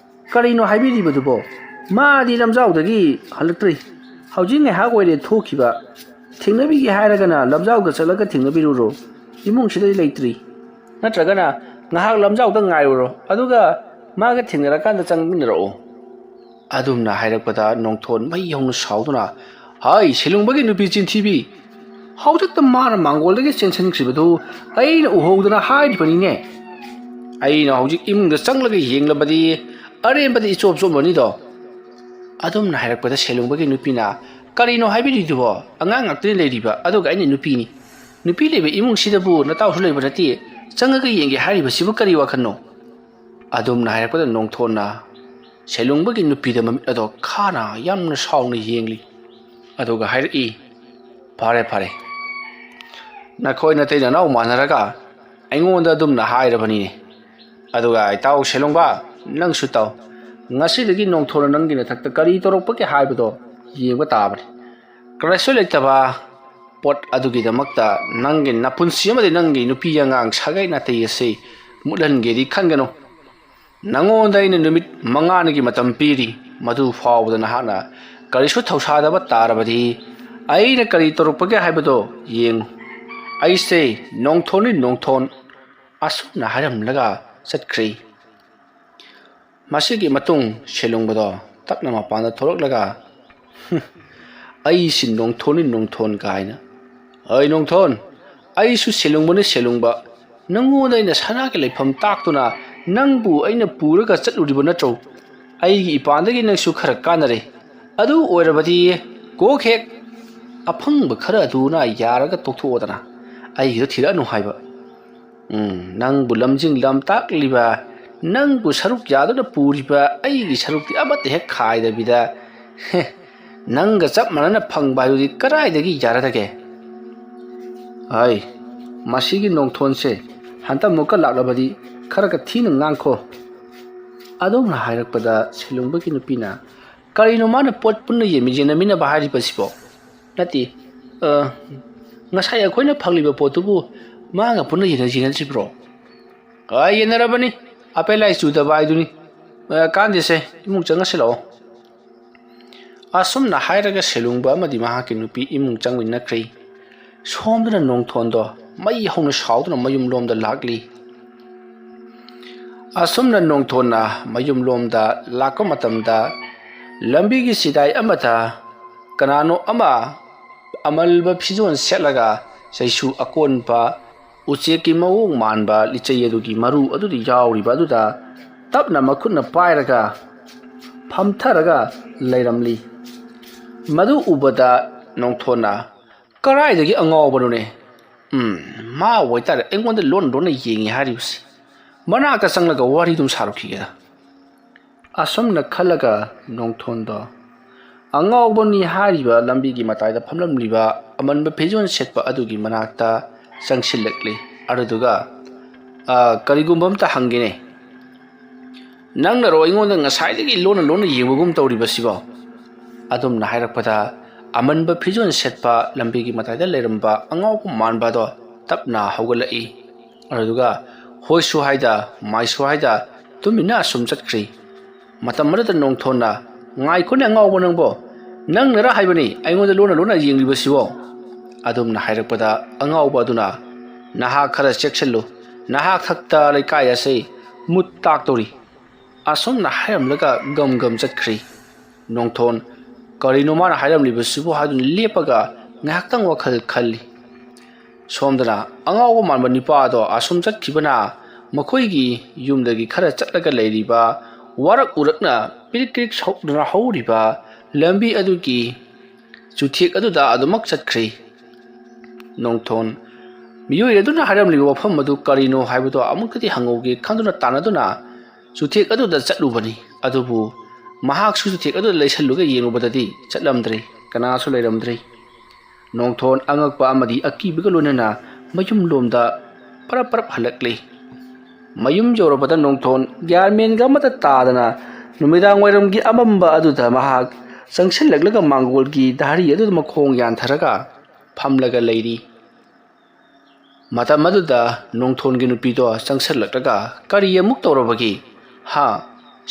"ꯀꯔꯤꯅꯣ ꯍꯥꯏꯕꯤꯔꯤꯕꯗꯨꯕꯣ? ꯃꯥꯗꯤ ꯂꯝꯖꯥꯎꯗꯒꯤ ꯍꯜꯂꯛꯇ꯭ꯔꯤ꯫ ꯍꯧꯖꯤꯛ ꯉꯥꯏꯍꯥꯛ ꯑꯣꯏꯔꯦ ꯊꯣꯛꯈꯤꯕ꯫ ꯊꯦꯡꯅꯕꯤꯒꯦ ꯍꯥꯏꯔꯒꯅ ꯂꯝꯖꯥꯎꯗ ꯆꯠꯂꯒ ꯊꯦꯡꯅꯕꯤꯔꯨꯔꯣ꯫ ꯏꯃꯨꯡꯁꯤꯗꯗꯤ ꯂꯩꯇ꯭ꯔꯤ꯫ ꯅꯠꯇ꯭ꯔꯒꯅ ꯉꯥꯏꯍꯥꯛ ꯂꯝꯖꯥꯎꯗ ꯉꯥꯏꯔꯨꯔꯣ, ꯑꯗꯨꯒ ꯃꯥꯒ ꯊꯦꯡꯅꯔꯀꯥꯟꯗ ꯆꯪꯃꯤꯟꯅꯔꯛꯑꯣ"꯫ ꯑꯗꯨꯝꯅ ꯍꯥꯏꯔꯛꯄꯗ ꯅꯣꯡꯊꯣꯟ ꯃꯩ ꯍꯧꯅ ꯁꯥꯎꯗꯨꯅ, "ꯍꯥꯏ, ꯁꯦꯂꯨꯡꯕꯒꯤ ꯅꯨꯄꯤ ꯆꯤꯟꯊꯤꯕꯤ! ꯍꯧꯖꯤꯛꯇ ꯃꯥꯅ ꯃꯥꯡꯒꯣꯜꯗꯒꯤ ꯆꯦꯟꯁꯤꯟꯈ꯭ꯔꯤꯕꯗꯨ ꯑꯩꯅ ꯎꯍꯧꯗꯅ ꯍꯥꯏꯔꯤꯕꯅꯤꯅꯦ꯫ ꯑꯩꯅ ꯍꯧꯖꯤꯛ ꯏꯃꯨꯡꯗ ꯆꯪꯂꯒ ꯌꯦꯡꯂꯕꯗꯤ ꯑꯔꯦꯝꯕꯗ ꯏꯆꯣꯞ ꯆꯣꯞꯂꯅꯤꯗꯣ"꯫ ꯑꯗꯨꯝꯅ ꯍꯥꯏꯔꯛꯄꯗ ꯁꯦꯂꯨꯡꯕꯒꯤ ꯅꯨꯄꯤꯅ, "ꯀꯔꯤꯅꯣ ꯍꯥꯏꯕꯤꯔꯤꯗꯨꯕꯣ? ꯑꯉꯥꯡ ꯉꯥꯛꯇꯅꯤ ꯂꯩꯔꯤꯕ, ꯑꯗꯨꯒ ꯑꯩꯅ ꯅꯨꯄꯤꯅꯤ꯫ ꯅꯨꯄꯤ ꯂꯩꯕ ꯏꯃꯨꯡꯁꯤꯗꯕꯨ ꯅꯇꯥꯎꯁꯨ ꯂꯩꯕ ꯅꯠꯇꯦ꯫ ꯆꯪꯉꯒ ꯌꯦꯡꯒꯦ ꯍꯥꯏꯔꯤꯕꯁꯤꯕꯨ ꯀꯔꯤ ꯋꯥꯈꯜꯅꯣ?" ꯑꯗꯨꯝꯅ ꯍꯥꯏꯔꯛꯄꯗ ꯅꯣꯡꯊꯣꯟꯅ ꯁꯦꯂꯨꯡꯕꯒꯤ ꯅꯨꯄꯤꯗ ꯃꯃꯤꯠ ꯑꯗꯣ ꯈꯥꯅ ꯌꯥꯝꯅ ꯁꯥꯎꯅ ꯌꯦꯡꯂꯤ꯫ ꯑꯗꯨꯒ ꯍꯥꯏꯔꯛꯏ, "ꯐꯔꯦ, ꯐꯔꯦ꯫ ꯅꯈꯣꯏ ꯅꯇꯩ ꯅꯅꯥꯎ ꯃꯥꯟꯅꯔꯒ ꯑꯩꯉꯣꯟꯗ ꯑꯗꯨꯝꯅ ꯍꯥꯏꯔꯕꯅꯤꯅꯦ꯫ ꯑꯗꯨꯒ ꯏꯇꯥꯎ ꯁꯦꯂꯨꯡꯕ, ꯅꯪꯁꯨ ꯇꯥꯎ꯫ ꯉꯁꯤꯗꯒꯤ ꯅꯣꯡꯊꯣꯟꯅ ꯅꯪꯒꯤ ꯅꯊꯛꯇ ꯀꯔꯤ ꯇꯧꯔꯛꯄꯒꯦ ꯍꯥꯏꯕꯗꯣ ꯌꯦꯡꯕ ꯇꯥꯕꯅꯤ꯫ ꯀꯔꯤꯁꯨ ꯂꯩꯇꯕ ꯄꯣꯠ ꯑꯗꯨꯒꯤꯗꯃꯛꯇ ꯅꯪꯒꯤ ꯅꯄꯨꯟꯁꯤ ꯑꯃꯗꯤ ꯅꯪꯒꯤ ꯅꯨꯄꯤ ꯑꯉꯥꯡ ꯁꯥꯒꯩ ꯅꯥꯇꯩ ꯑꯁꯤ ꯃꯨꯠꯍꯟꯒꯦꯗꯤ ꯈꯟꯒꯅꯨ꯫ ꯅꯉꯣꯟꯗ ꯑꯩꯅ ꯅꯨꯃꯤꯠ ꯃꯉꯥꯅꯤꯒꯤ ꯃꯇꯝ ꯄꯤꯔꯤ꯫ ꯃꯗꯨ ꯐꯥꯎꯕꯗ ꯅꯍꯥꯛꯅ ꯀꯔꯤꯁꯨ ꯊꯧꯁꯥꯗꯕ ꯇꯥꯔꯕꯗꯤ ꯑꯩꯅ ꯀꯔꯤ ꯇꯧꯔꯛꯄꯒꯦ ꯍꯥꯏꯕꯗꯣ ꯌꯦꯡꯉꯨ꯫ ꯑꯩꯁꯦ ꯅꯣꯡꯊꯣꯟꯅꯤ, ꯅꯣꯡꯊꯣꯟ"꯫ ꯑꯁꯨꯝꯅ ꯍꯥꯏꯔꯝꯂꯒ ꯆꯠꯈ꯭ꯔꯦ꯫ ꯃꯁꯤꯒꯤ ꯃꯇꯨꯡ ꯁꯦꯂꯨꯡꯕꯗꯣ ꯇꯞꯅ ꯃꯄꯥꯟꯗ ꯊꯣꯛꯂꯛꯂꯒ, "ꯑꯩꯁꯤ ꯅꯣꯡꯊꯣꯟꯅꯤ, ꯅꯣꯡꯊꯣꯟ" ꯀꯥꯏꯅ꯫ "ꯑꯩ ꯅꯣꯡꯊꯣꯟ, ꯑꯩꯁꯨ ꯁꯦꯂꯨꯡꯕꯅꯤ, ꯁꯦꯂꯨꯡꯕ꯫ ꯅꯪꯉꯣꯟꯗ ꯑꯩꯅ ꯁꯅꯥꯒꯤ ꯂꯩꯐꯝ ꯇꯥꯛꯇꯨꯅ ꯅꯪꯕꯨ ꯑꯩꯅ ꯄꯨꯔꯒ ꯆꯠꯂꯨꯔꯤꯕ ꯅꯠꯇ꯭ꯔꯣ? ꯑꯩꯒꯤ ꯏꯄꯥꯟꯗꯒꯤ ꯅꯪꯁꯨ ꯈꯔ ꯀꯥꯟꯅꯔꯦ꯫ ꯑꯗꯨ ꯑꯣꯏꯔꯕꯗꯤ ꯀꯣꯛ ꯍꯦꯛ ꯑꯐꯪꯕ ꯈꯔ ꯑꯗꯨꯅ ꯌꯥꯔꯒ ꯇꯣꯛꯊꯣꯛꯑꯣꯗꯅ꯫ ꯑꯩꯒꯤꯗ ꯊꯤꯔꯛꯑꯅꯨ ꯍꯥꯏꯕ꯫ ꯎꯝ, ꯅꯪꯕꯨ ꯂꯝꯖꯤꯡ ꯂꯝꯇꯥꯛꯂꯤꯕ ꯅꯪꯕꯨ ꯁꯔꯨꯛ ꯌꯥꯗꯨꯅ ꯄꯨꯔꯤꯕ ꯑꯩꯒꯤ ꯁꯔꯨꯛꯇꯤ ꯑꯃꯠꯇ ꯍꯦꯛ ꯈꯥꯏꯗꯕꯤꯗ, ꯍꯦ, ꯅꯪꯒ ꯆꯞ ꯃꯥꯟꯅꯅ ꯐꯪꯕ ꯍꯥꯏꯕꯗꯨꯗꯤ ꯀꯗꯥꯏꯗꯒꯤ ꯌꯥꯔꯗꯒꯦ? ꯑꯩ, ꯃꯁꯤꯒꯤ ꯅꯣꯡꯊꯣꯟꯁꯦ ꯍꯟꯇꯛꯃꯨꯛꯀ ꯂꯥꯛꯂꯕꯗꯤ ꯈꯔꯒ ꯊꯤꯅ ꯉꯥꯡꯈꯣ꯫ ꯑꯗꯨꯝꯅ ꯍꯥꯏꯔꯛꯄꯗ ꯁꯦꯂꯨꯡꯕꯒꯤ ꯅꯨꯄꯤꯅ, "ꯀꯔꯤꯅꯣ ꯃꯥꯅ ꯄꯣꯠ ꯄꯨꯟꯅ ꯌꯦꯟꯃꯤ-, ꯌꯦꯟꯅꯃꯤꯟꯅꯕ ꯍꯥꯏꯔꯤꯕꯁꯤꯕꯣ? ꯅꯠꯇꯦ, ꯑ, ꯉꯁꯥꯏ ꯑꯩꯈꯣꯏꯅ ꯐꯪꯂꯤꯕ ꯄꯣꯠꯇꯨꯕꯨ ꯃꯥꯒ ꯄꯨꯟꯅ ꯌꯦꯟꯅ-, ꯌꯦꯟꯅꯗ꯭ꯔꯤꯕ꯭ꯔꯣ?" "ꯑ, ꯌꯦꯟꯅꯔꯕꯅꯤ꯫ ꯑꯄꯦ ꯂꯥꯏ ꯆꯨꯗꯕ ꯍꯥꯏꯗꯨꯅꯤ꯫ ꯑ, ꯀꯥꯟꯗꯦꯁꯦ, ꯏꯃꯨꯡ ꯆꯪꯉꯁꯤ ꯂꯥꯛꯑꯣ꯫" ꯑꯁꯨꯝꯅ ꯍꯥꯏꯔꯒ ꯁꯦꯂꯨꯡꯕ ꯑꯃꯗꯤ ꯃꯍꯥꯛꯀꯤ ꯅꯨꯄꯤ ꯏꯃꯨꯡ ꯆꯪꯃꯤꯟꯅꯈ꯭ꯔꯦ꯫ ꯁꯣꯝꯗꯅ ꯅꯣꯡꯊꯣꯟꯗꯣ ꯃꯩ ꯍꯧꯅ ꯁꯥꯎꯗꯨꯅ ꯃꯌꯨꯝ ꯂꯣꯝꯗ ꯂꯥꯛꯂꯤ꯫ ꯑꯁꯨꯝꯅ ꯅꯣꯡꯊꯣꯟꯅ ꯃꯌꯨꯝ ꯂꯣꯝꯗ ꯂꯥꯛꯄ ꯃꯇꯝꯗ, ꯂꯝꯕꯤꯒꯤ ꯆꯤꯗꯥꯏ ꯑꯃꯗ ꯀꯅꯥꯅꯣ ꯑꯃ ꯑꯃꯜꯕ ꯐꯤꯖꯣꯜ ꯁꯦꯠꯂꯒ ꯆꯩꯁꯨ ꯑꯀꯣꯟꯕ ꯎꯆꯦꯛꯀꯤ ꯃꯑꯣꯡ ꯃꯥꯟꯕ ꯂꯤꯆꯩ ꯑꯗꯨꯒꯤ ꯃꯔꯨ ꯑꯗꯨꯗ ꯌꯥꯎꯔꯤꯕ ꯑꯗꯨꯗ ꯇꯞꯅ ꯃꯈꯨꯠꯅ ꯄꯥꯏꯔꯒ ꯐꯝꯊꯔꯒ ꯂꯩꯔꯝꯂꯤ꯫ ꯃꯗꯨ ꯎꯕꯗ ꯅꯣꯡꯊꯣꯟꯅ, "ꯀꯔꯥꯏꯗꯒꯤ ꯑꯉꯥꯎꯕꯅꯣꯅꯦ? ꯎꯝ, ꯃꯥ ꯑꯣꯏꯇꯥꯔꯦ ꯑꯩꯉꯣꯟꯗ ꯂꯣꯟ ꯂꯣꯟꯅ ꯌꯦꯡꯉꯤ ꯍꯥꯏꯔꯤꯕꯁꯤ꯫ ꯃꯅꯥꯛꯇ ꯆꯪꯂꯒ ꯋꯥꯔꯤꯗꯨꯝ ꯁꯥꯔꯨꯈꯤꯒꯦꯗ꯫" ꯑꯁꯨꯝꯅ ꯈꯜꯂꯒ ꯅꯣꯡꯊꯣꯟꯗꯣ ꯑꯉꯥꯎꯕꯅꯤ ꯍꯥꯏꯔꯤꯕ ꯂꯝꯕꯤꯒꯤ ꯃꯇꯥꯏꯗ ꯐꯝꯂꯝꯂꯤꯕ ꯑꯃꯟꯕ ꯐꯤꯖꯣꯜ ꯁꯦꯠꯄ ꯑꯗꯨꯒꯤ ꯃꯅꯥꯛꯇ ꯆꯪꯁꯤꯜꯂꯛꯂꯤ꯫ ꯑꯗꯨꯗꯨꯒ, "ꯑ, ꯀꯔꯤꯒꯨꯝꯕ ꯑꯝꯇ ꯍꯪꯒꯦꯅꯦ꯫ ꯅꯪꯅꯔꯣ ꯑꯩꯉꯣꯟꯗ ꯉꯁꯥꯏꯗꯒꯤ ꯂꯣꯟꯅ ꯂꯣꯟꯅ ꯌꯦꯡꯕꯒꯨꯝ ꯇꯧꯔꯤꯕꯁꯤꯕꯣ?" ꯑꯗꯨꯝꯅ ꯍꯥꯏꯔꯛꯄꯗ, ꯑꯃꯟꯕ ꯐꯤꯖꯣꯜ ꯁꯦꯠꯄ ꯂꯝꯕꯤꯒꯤ ꯃꯇꯥꯏꯗ ꯂꯩꯔꯝꯕ ꯑꯉꯥꯎꯕ ꯃꯥꯟꯕ ꯑꯗꯣ ꯇꯞꯅ ꯍꯧꯒꯠꯂꯛꯏ꯫ ꯑꯗꯨꯗꯨꯒ ꯍꯣꯏꯁꯨ ꯍꯥꯏꯗ, ꯃꯥꯏꯁꯨ ꯍꯥꯏꯗ, ꯇꯨꯃꯤꯟꯅ ꯑꯁꯨꯝ ꯆꯠꯈ꯭ꯔꯤ꯫ ꯃꯇꯝ ꯑꯗꯨꯗ ꯅꯣꯡꯊꯣꯟꯅ, "ꯉꯥꯏꯈꯣꯅꯦ ꯑꯉꯥꯎꯕ ꯅꯪꯕꯣ, ꯅꯪꯅꯔ ꯍꯥꯏꯕꯅꯤ ꯑꯩꯉꯣꯟꯗ ꯂꯣꯟꯅ ꯂꯣꯟꯅ ꯌꯦꯡꯂꯤꯕꯁꯤꯕꯣ?" ꯑꯗꯨꯝꯅ ꯍꯥꯏꯔꯛꯄꯗ ꯑꯉꯥꯎꯕ ꯑꯗꯨꯅ, "ꯅꯍꯥꯛ ꯈꯔ ꯆꯦꯛꯁꯤꯜꯂꯨ, ꯅꯍꯥꯛ ꯈꯛꯇ ꯂꯩꯀꯥꯏ ꯑꯁꯤ ꯃꯨꯠ ꯇꯥꯛꯇꯧꯔꯤ꯫" ꯑꯁꯨꯝꯅ ꯍꯥꯏꯔꯝꯂꯒ ꯒꯝ ꯒꯝ ꯆꯠꯈ꯭ꯔꯤ꯫ ꯅꯣꯡꯊꯣꯟ, "ꯀꯔꯤꯅꯣ ꯃꯥꯅ ꯍꯥꯏꯔꯝꯂꯤꯕꯁꯤꯕꯨ?" ꯍꯥꯏꯗꯨꯅ ꯂꯦꯞꯄꯒ ꯉꯥꯏꯍꯥꯛꯇꯪ ꯋꯥꯈꯜ ꯈꯜꯂꯤ꯫ ꯁꯣꯝꯗꯅ ꯑꯉꯥꯎꯕ ꯃꯥꯟꯕ ꯅꯨꯄꯥ ꯑꯗꯣ ꯑꯁꯨꯝ ꯆꯠꯈꯤꯕꯅ ꯃꯈꯣꯏꯒꯤ ꯌꯨꯝꯗꯒꯤ ꯈꯔ ꯆꯠꯂꯒ ꯂꯩꯔꯤꯕ ꯋꯥꯔꯛ ꯎꯔꯛꯅ ꯄꯤꯔꯤꯛ ꯄꯤꯔꯤꯛ ꯁꯧꯗꯨꯅ ꯍꯧꯔꯤꯕ ꯂꯝꯕꯤ ꯑꯗꯨꯒꯤ ꯆꯨꯊꯦꯛ ꯑꯗꯨꯗ ꯑꯗꯨꯃꯛ ꯆꯠꯈ꯭ꯔꯤ꯫ ꯅꯣꯡꯊꯣꯟ, ꯃꯤꯑꯣꯏ ꯑꯗꯨꯅ ꯍꯥꯏꯔꯝꯂꯤꯕ ꯋꯥꯐꯝ ꯑꯗꯨ ꯀꯔꯤꯅꯣ ꯍꯥꯏꯕꯗꯨ ꯑꯃꯨꯛꯇꯗꯤ ꯍꯪꯍꯧꯒꯦ ꯈꯟꯗꯨꯅ ꯇꯥꯟꯅꯗꯨꯅ ꯆꯨꯊꯦꯛ ꯑꯗꯨꯗ ꯆꯠꯂꯨꯕꯅꯤ꯫ ꯑꯗꯨꯕꯨ ꯃꯍꯥꯛꯁꯨ ꯆꯨꯊꯦꯛ ꯑꯗꯨꯗ ꯂꯩꯁꯜꯂꯨꯒ ꯌꯦꯡꯂꯨꯕꯗꯗꯤ ꯆꯠꯂꯝꯗ꯭ꯔꯦ, ꯀꯅꯥꯁꯨ ꯂꯩꯔꯝꯗ꯭ꯔꯦ꯫ ꯅꯣꯡꯊꯣꯟ ꯑꯉꯛꯄ ꯑꯃꯗꯤ ꯑꯀꯤꯕꯒ ꯂꯣꯏꯅꯅ ꯃꯌꯨꯝꯂꯣꯝꯗ ꯄꯔꯞ ꯄꯔꯞ ꯍꯜꯂꯛꯂꯤ꯫ ꯃꯌꯨꯝ ꯌꯧꯔꯕꯗ ꯅꯣꯡꯊꯣꯟ ꯒ꯭ꯌꯥꯟ ꯃꯦꯟꯒ ꯑꯃꯠꯇ ꯇꯥꯗꯅ ꯅꯨꯃꯤꯗꯥꯡ ꯋꯥꯏꯔꯝꯒꯤ ꯑꯃꯝꯕ ꯑꯗꯨꯗ ꯃꯍꯥꯛ ꯆꯪꯁꯤꯜꯂꯛꯂꯒ ꯃꯥꯡꯒꯣꯜꯒꯤ ꯙꯥꯔꯤ ꯑꯗꯨꯗ ꯃꯈꯣꯡ ꯌꯥꯟꯊꯔꯒ ꯐꯝꯂꯒ ꯂꯩꯔꯤ꯫ ꯃꯇꯝ ꯑꯗꯨꯗ ꯅꯣꯡꯊꯣꯟꯒꯤ ꯅꯨꯄꯤꯗꯣ ꯆꯪꯁꯤꯜꯂꯛꯂꯒ ꯀꯔꯤ ꯑꯃꯨꯛ ꯇꯧꯔꯕꯒꯦ? ꯍꯥ?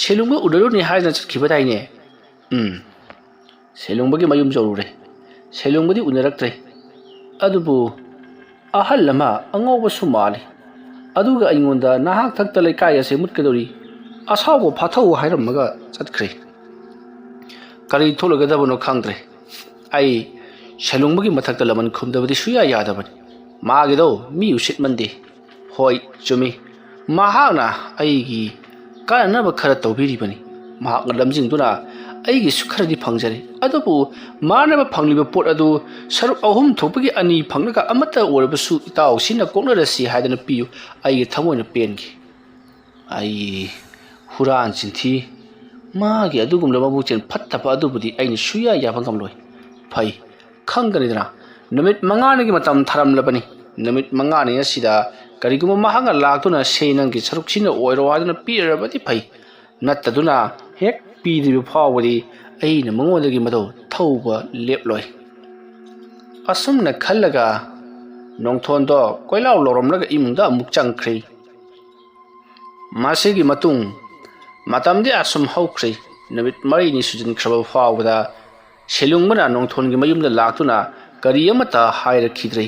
ꯁꯦꯂꯨꯡꯒ ꯎꯅꯔꯨꯅꯤ ꯍꯥꯏꯗꯅ ꯆꯠꯈꯤꯕꯗꯥꯏꯅꯦ? ꯎꯝ, ꯁꯦꯂꯨꯡꯕꯒꯤ ꯃꯌꯨꯝ ꯌꯧꯔꯨꯔꯦ꯫ ꯁꯦꯂꯨꯡꯕꯗꯤ ꯎꯅꯔꯛꯇ꯭ꯔꯦ꯫ ꯑꯗꯨꯕꯨ ꯑꯍꯜ ꯑꯃ ꯑꯉꯧꯕꯁꯨ ꯃꯥꯜꯂꯤ꯫ ꯑꯗꯨꯒ ꯑꯩꯉꯣꯟꯗ ꯅꯍꯥꯛ ꯊꯛꯇ ꯂꯩꯀꯥꯏ ꯑꯁꯦ ꯃꯨꯠꯀꯗꯧꯔꯤ, ꯑꯁꯥꯎꯕ ꯐꯥꯊꯧ ꯍꯥꯏꯔꯝꯃꯒ ꯆꯠꯈ꯭ꯔꯦ꯫ ꯀꯔꯤ ꯊꯣꯛꯂꯒꯗꯕꯅꯣ ꯈꯪꯗ꯭ꯔꯦ꯫ ꯑꯩ ꯁꯦꯂꯨꯡꯕꯒꯤ ꯃꯊꯛꯇ ꯂꯃꯟ ꯈꯨꯝꯗꯕꯗꯤ ꯁꯨꯌꯥ ꯌꯥꯗꯕꯅꯤ꯫ ꯃꯥꯒꯤꯗꯣ ꯃꯤ ꯎꯁꯤꯠꯃꯟꯗꯦ꯫ ꯍꯣꯏ, ꯆꯨꯝꯃꯤ꯫ ꯃꯍꯥꯛꯅ ꯑꯩꯒꯤ ꯀꯥꯟꯅꯅꯕ ꯈꯔ ꯇꯧꯕꯤꯔꯤꯕꯅꯤ꯫ ꯃꯍꯥꯛꯅ ꯂꯝꯖꯤꯡꯗꯨꯅ ꯑꯩꯒꯤꯁꯨ ꯈꯔꯗꯤ ꯐꯪꯖꯔꯦ꯫ ꯑꯗꯨꯕꯨ ꯃꯥꯅꯕ ꯐꯪꯂꯤꯕ ꯄꯣꯠ ꯑꯗꯨ ꯁꯔꯨꯛ ꯑꯍꯨꯝ ꯊꯣꯛꯄꯒꯤ ꯑꯅꯤ ꯐꯪꯂꯒ ꯑꯃꯠꯇ ꯑꯣꯏꯔꯕꯁꯨ ꯏꯇꯥꯎꯁꯤꯅ ꯀꯣꯛꯅꯔꯁꯤ ꯍꯥꯏꯗꯅ ꯄꯤꯌꯨ꯫ ꯑꯩꯒꯤ ꯊꯃꯣꯏꯅ ꯄꯦꯟꯈꯤ꯫ ꯑꯩ ꯍꯨꯔꯥꯟ ꯆꯤꯟꯊꯤ꯫ ꯃꯥꯒꯤ ꯑꯗꯨꯒꯨꯝꯂꯕ ꯃꯕꯨꯛꯆꯦꯜ ꯐꯠꯇꯕ ꯑꯗꯨꯕꯨꯗꯤ ꯑꯩꯅ ꯁꯨꯌꯥ ꯌꯥꯕ ꯉꯝꯂꯣꯏ꯫ ꯐꯩ, ꯈꯪꯒꯅꯤꯗꯅ, ꯅꯨꯃꯤꯠ ꯃꯉꯥꯅꯤꯒꯤ ꯃꯇꯝ ꯊꯥꯔꯝꯂꯕꯅꯤ꯫ ꯅꯨꯃꯤꯠ ꯃꯉꯥꯅꯤ ꯑꯁꯤꯗ ꯀꯔꯤꯒꯨꯝꯕ ꯃꯍꯥꯛꯅ ꯂꯥꯛꯇꯨꯅ "ꯁꯦ ꯅꯪꯒꯤ ꯁꯔꯨꯛꯁꯤꯅ ꯑꯣꯏꯔꯣ" ꯍꯥꯏꯗꯨꯅ ꯄꯤꯔꯕꯗꯤ ꯐꯩ꯫ ꯅꯠꯇꯗꯨꯅ ꯍꯦꯛ ꯄꯤꯗ꯭ꯔꯤꯕ ꯐꯥꯎꯕꯗꯤ ꯑꯩꯅ ꯃꯉꯣꯟꯗꯒꯤ ꯃꯗꯨ ꯊꯧꯕ ꯂꯦꯞꯂꯣꯏ꯫ ꯑꯁꯨꯝꯅ ꯈꯜꯂꯒ ꯅꯣꯡꯊꯣꯟꯗꯣ ꯀꯣꯏꯂꯥꯎ ꯂꯥꯎꯔꯝꯂꯒ ꯏꯃꯨꯡꯗ ꯑꯃꯨꯛ ꯆꯪꯈ꯭ꯔꯦ꯫ ꯃꯁꯤꯒꯤ ꯃꯇꯨꯡ ꯃꯇꯝꯗꯤ ꯑꯁꯨꯝ ꯍꯧꯈ꯭ꯔꯦ꯫ ꯅꯨꯃꯤꯠ ꯃꯔꯤꯅꯤ ꯁꯨꯖꯤꯟꯈ꯭ꯔꯕ ꯐꯥꯎꯕꯗ ꯁꯦꯂꯨꯡꯕꯅ ꯅꯣꯡꯊꯣꯟꯒꯤ ꯃꯌꯨꯝꯗ ꯂꯥꯛꯇꯨꯅ ꯀꯔꯤ ꯑꯃꯠꯇ ꯍꯥꯏꯔꯛꯈꯤꯗ꯭ꯔꯦ꯫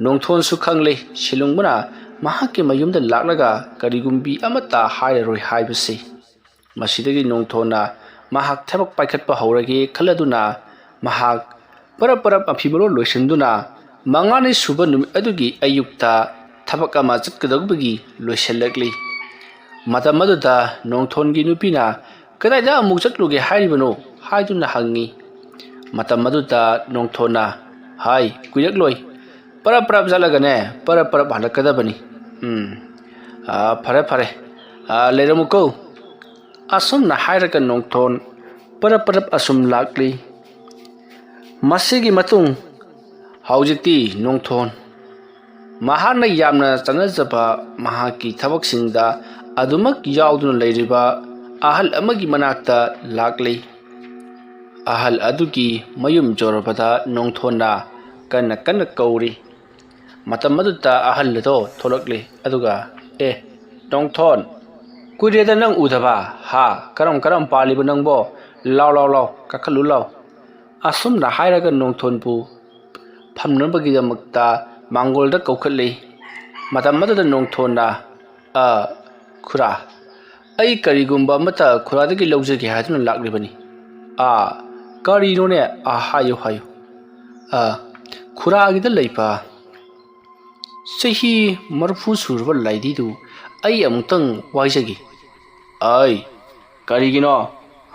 ꯅꯣꯡꯊꯣꯟꯁꯨ ꯈꯪꯂꯦ, ꯁꯦꯂꯨꯡꯕꯅ ꯃꯍꯥꯛꯀꯤ ꯃꯌꯨꯝꯗ ꯂꯥꯛꯂꯒ ꯀꯔꯤꯒꯨꯝꯕꯤ ꯑꯃꯠꯇ ꯍꯥꯏꯔꯔꯣꯏ ꯍꯥꯏꯕꯁꯤ꯫ ꯃꯁꯤꯗꯒꯤ ꯅꯣꯡꯊꯣꯟꯅ ꯃꯍꯥꯛ ꯊꯕꯛ ꯄꯥꯏꯈꯠꯄ ꯍꯧꯔꯒꯦ ꯈꯜꯂꯗꯨꯅ ꯃꯍꯥꯛ ꯄꯔꯞ ꯄꯔꯞ ꯃꯐꯤ ꯃꯔꯣꯜ ꯂꯣꯏꯁꯤꯟꯗꯨꯅ ꯃꯉꯥꯅꯤ ꯁꯨꯕ ꯅꯨꯃꯤꯠ ꯑꯗꯨꯒꯤ ꯑꯌꯨꯛꯇ ꯊꯕꯛ ꯑꯃ ꯆꯠꯀꯗꯧꯕꯒꯤ ꯂꯣꯏꯁꯤꯜꯂꯛꯂꯤ꯫ ꯃꯇꯝ ꯑꯗꯨꯗ ꯅꯣꯡꯊꯣꯟꯒꯤ ꯅꯨꯄꯤꯅ "ꯀꯗꯥꯏꯗ ꯑꯃꯨꯛ ꯆꯠꯂꯨꯒꯦ ꯍꯥꯏꯔꯤꯕꯅꯣ?" ꯍꯥꯏꯗꯨꯅ ꯍꯪꯉꯤ꯫ ꯃꯇꯝ ꯑꯗꯨꯗ ꯅꯣꯡꯊꯣꯟꯅ, "ꯍꯥꯏ, ꯀꯨꯏꯔꯛꯂꯣꯏ꯫ ꯄꯔꯞ ꯄꯔꯞ ꯆꯠꯂꯒꯅꯦ, ꯄꯔꯞ ꯄꯔꯞ ꯍꯜꯂꯛꯀꯗꯕꯅꯤ꯫ ꯎꯝ, ꯑꯥ, ꯐꯔꯦ, ꯐꯔꯦ꯫ "ꯑꯥ, ꯂꯩꯔꯝꯃꯨꯀꯣ"꯫ ꯑꯁꯨꯝꯅ ꯍꯥꯏꯔꯒ ꯅꯣꯡꯊꯣꯟ ꯄꯔꯞ ꯄꯔꯞ ꯑꯁꯨꯝ ꯂꯥꯛꯂꯤ꯫ ꯃꯁꯤꯒꯤ ꯃꯇꯨꯡ ꯍꯧꯖꯤꯛꯇꯤ ꯅꯣꯡꯊꯣꯟ ꯃꯍꯥꯛꯅ ꯌꯥꯝꯅ ꯆꯠꯅꯖꯕ ꯃꯍꯥꯛꯀꯤ ꯊꯕꯛꯁꯤꯡꯗ ꯑꯗꯨꯃꯛ ꯌꯥꯎꯗꯨꯅ ꯂꯩꯔꯤꯕ ꯑꯍꯜ ꯑꯃꯒꯤ ꯃꯅꯥꯛꯇ ꯂꯥꯛꯂꯤ꯫ ꯑꯍꯜ ꯑꯗꯨꯒꯤ ꯃꯌꯨꯝ ꯌꯧꯔꯕꯗ ꯅꯣꯡꯊꯣꯟꯅ ꯀꯟꯅ ꯀꯟꯅ ꯀꯧꯔꯤ꯫ ꯃꯇꯝ ꯑꯗꯨꯗ ꯑꯍꯜ ꯑꯗꯣ ꯊꯣꯛꯂꯛꯂꯤ꯫ ꯑꯗꯨꯒ, "ꯑꯦ, ꯅꯣꯡꯊꯣꯟ, ꯀꯨꯏꯔꯦꯗ ꯅꯪ ꯎꯗꯕ꯫ ꯍꯥ, ꯀꯔꯝ ꯀꯔꯝ ꯄꯥꯜꯂꯤꯕ ꯅꯪꯕꯣ? ꯂꯥꯎ, ꯂꯥꯎ, ꯂꯥꯎ, ꯀꯥꯈꯠꯂꯨ ꯂꯥꯎ"꯫ ꯑꯁꯨꯝꯅ ꯍꯥꯏꯔꯒ ꯅꯣꯡꯊꯣꯟꯕꯨ ꯐꯝꯅꯕꯒꯤꯗꯃꯛꯇ ꯃꯥꯡꯒꯣꯜꯗ ꯀꯧꯈꯠꯂꯤ꯫ ꯃꯇꯝ ꯑꯗꯨꯗ ꯅꯣꯡꯊꯣꯟꯅ, "ꯑ, ꯈꯨꯔꯥ, ꯑꯩ ꯀꯔꯤꯒꯨꯝꯕ ꯑꯃꯠꯇ ꯈꯨꯔꯥꯗꯒꯤ ꯂꯧꯖꯒꯦ ꯍꯥꯏꯗꯨꯅ ꯂꯥꯛꯂꯤꯕꯅꯤ"꯫ "ꯑ, ꯀꯔꯤꯅꯣꯅꯦ? ꯑ, ꯍꯥꯏꯌꯨ, ꯍꯥꯏꯌꯨ"꯫ "ꯑ, ꯈꯨꯔꯥꯒꯤꯗ ꯂꯩꯕ ꯆꯍꯤ ꯃꯔꯤꯐꯨ ꯁꯨꯔꯕ ꯂꯥꯏꯙꯤꯗꯨ ꯑꯩ ꯑꯃꯨꯛꯇꯪ ꯋꯥꯏꯖꯒꯦ"꯫ "ꯑꯩ, ꯀꯔꯤꯒꯤꯅꯣ?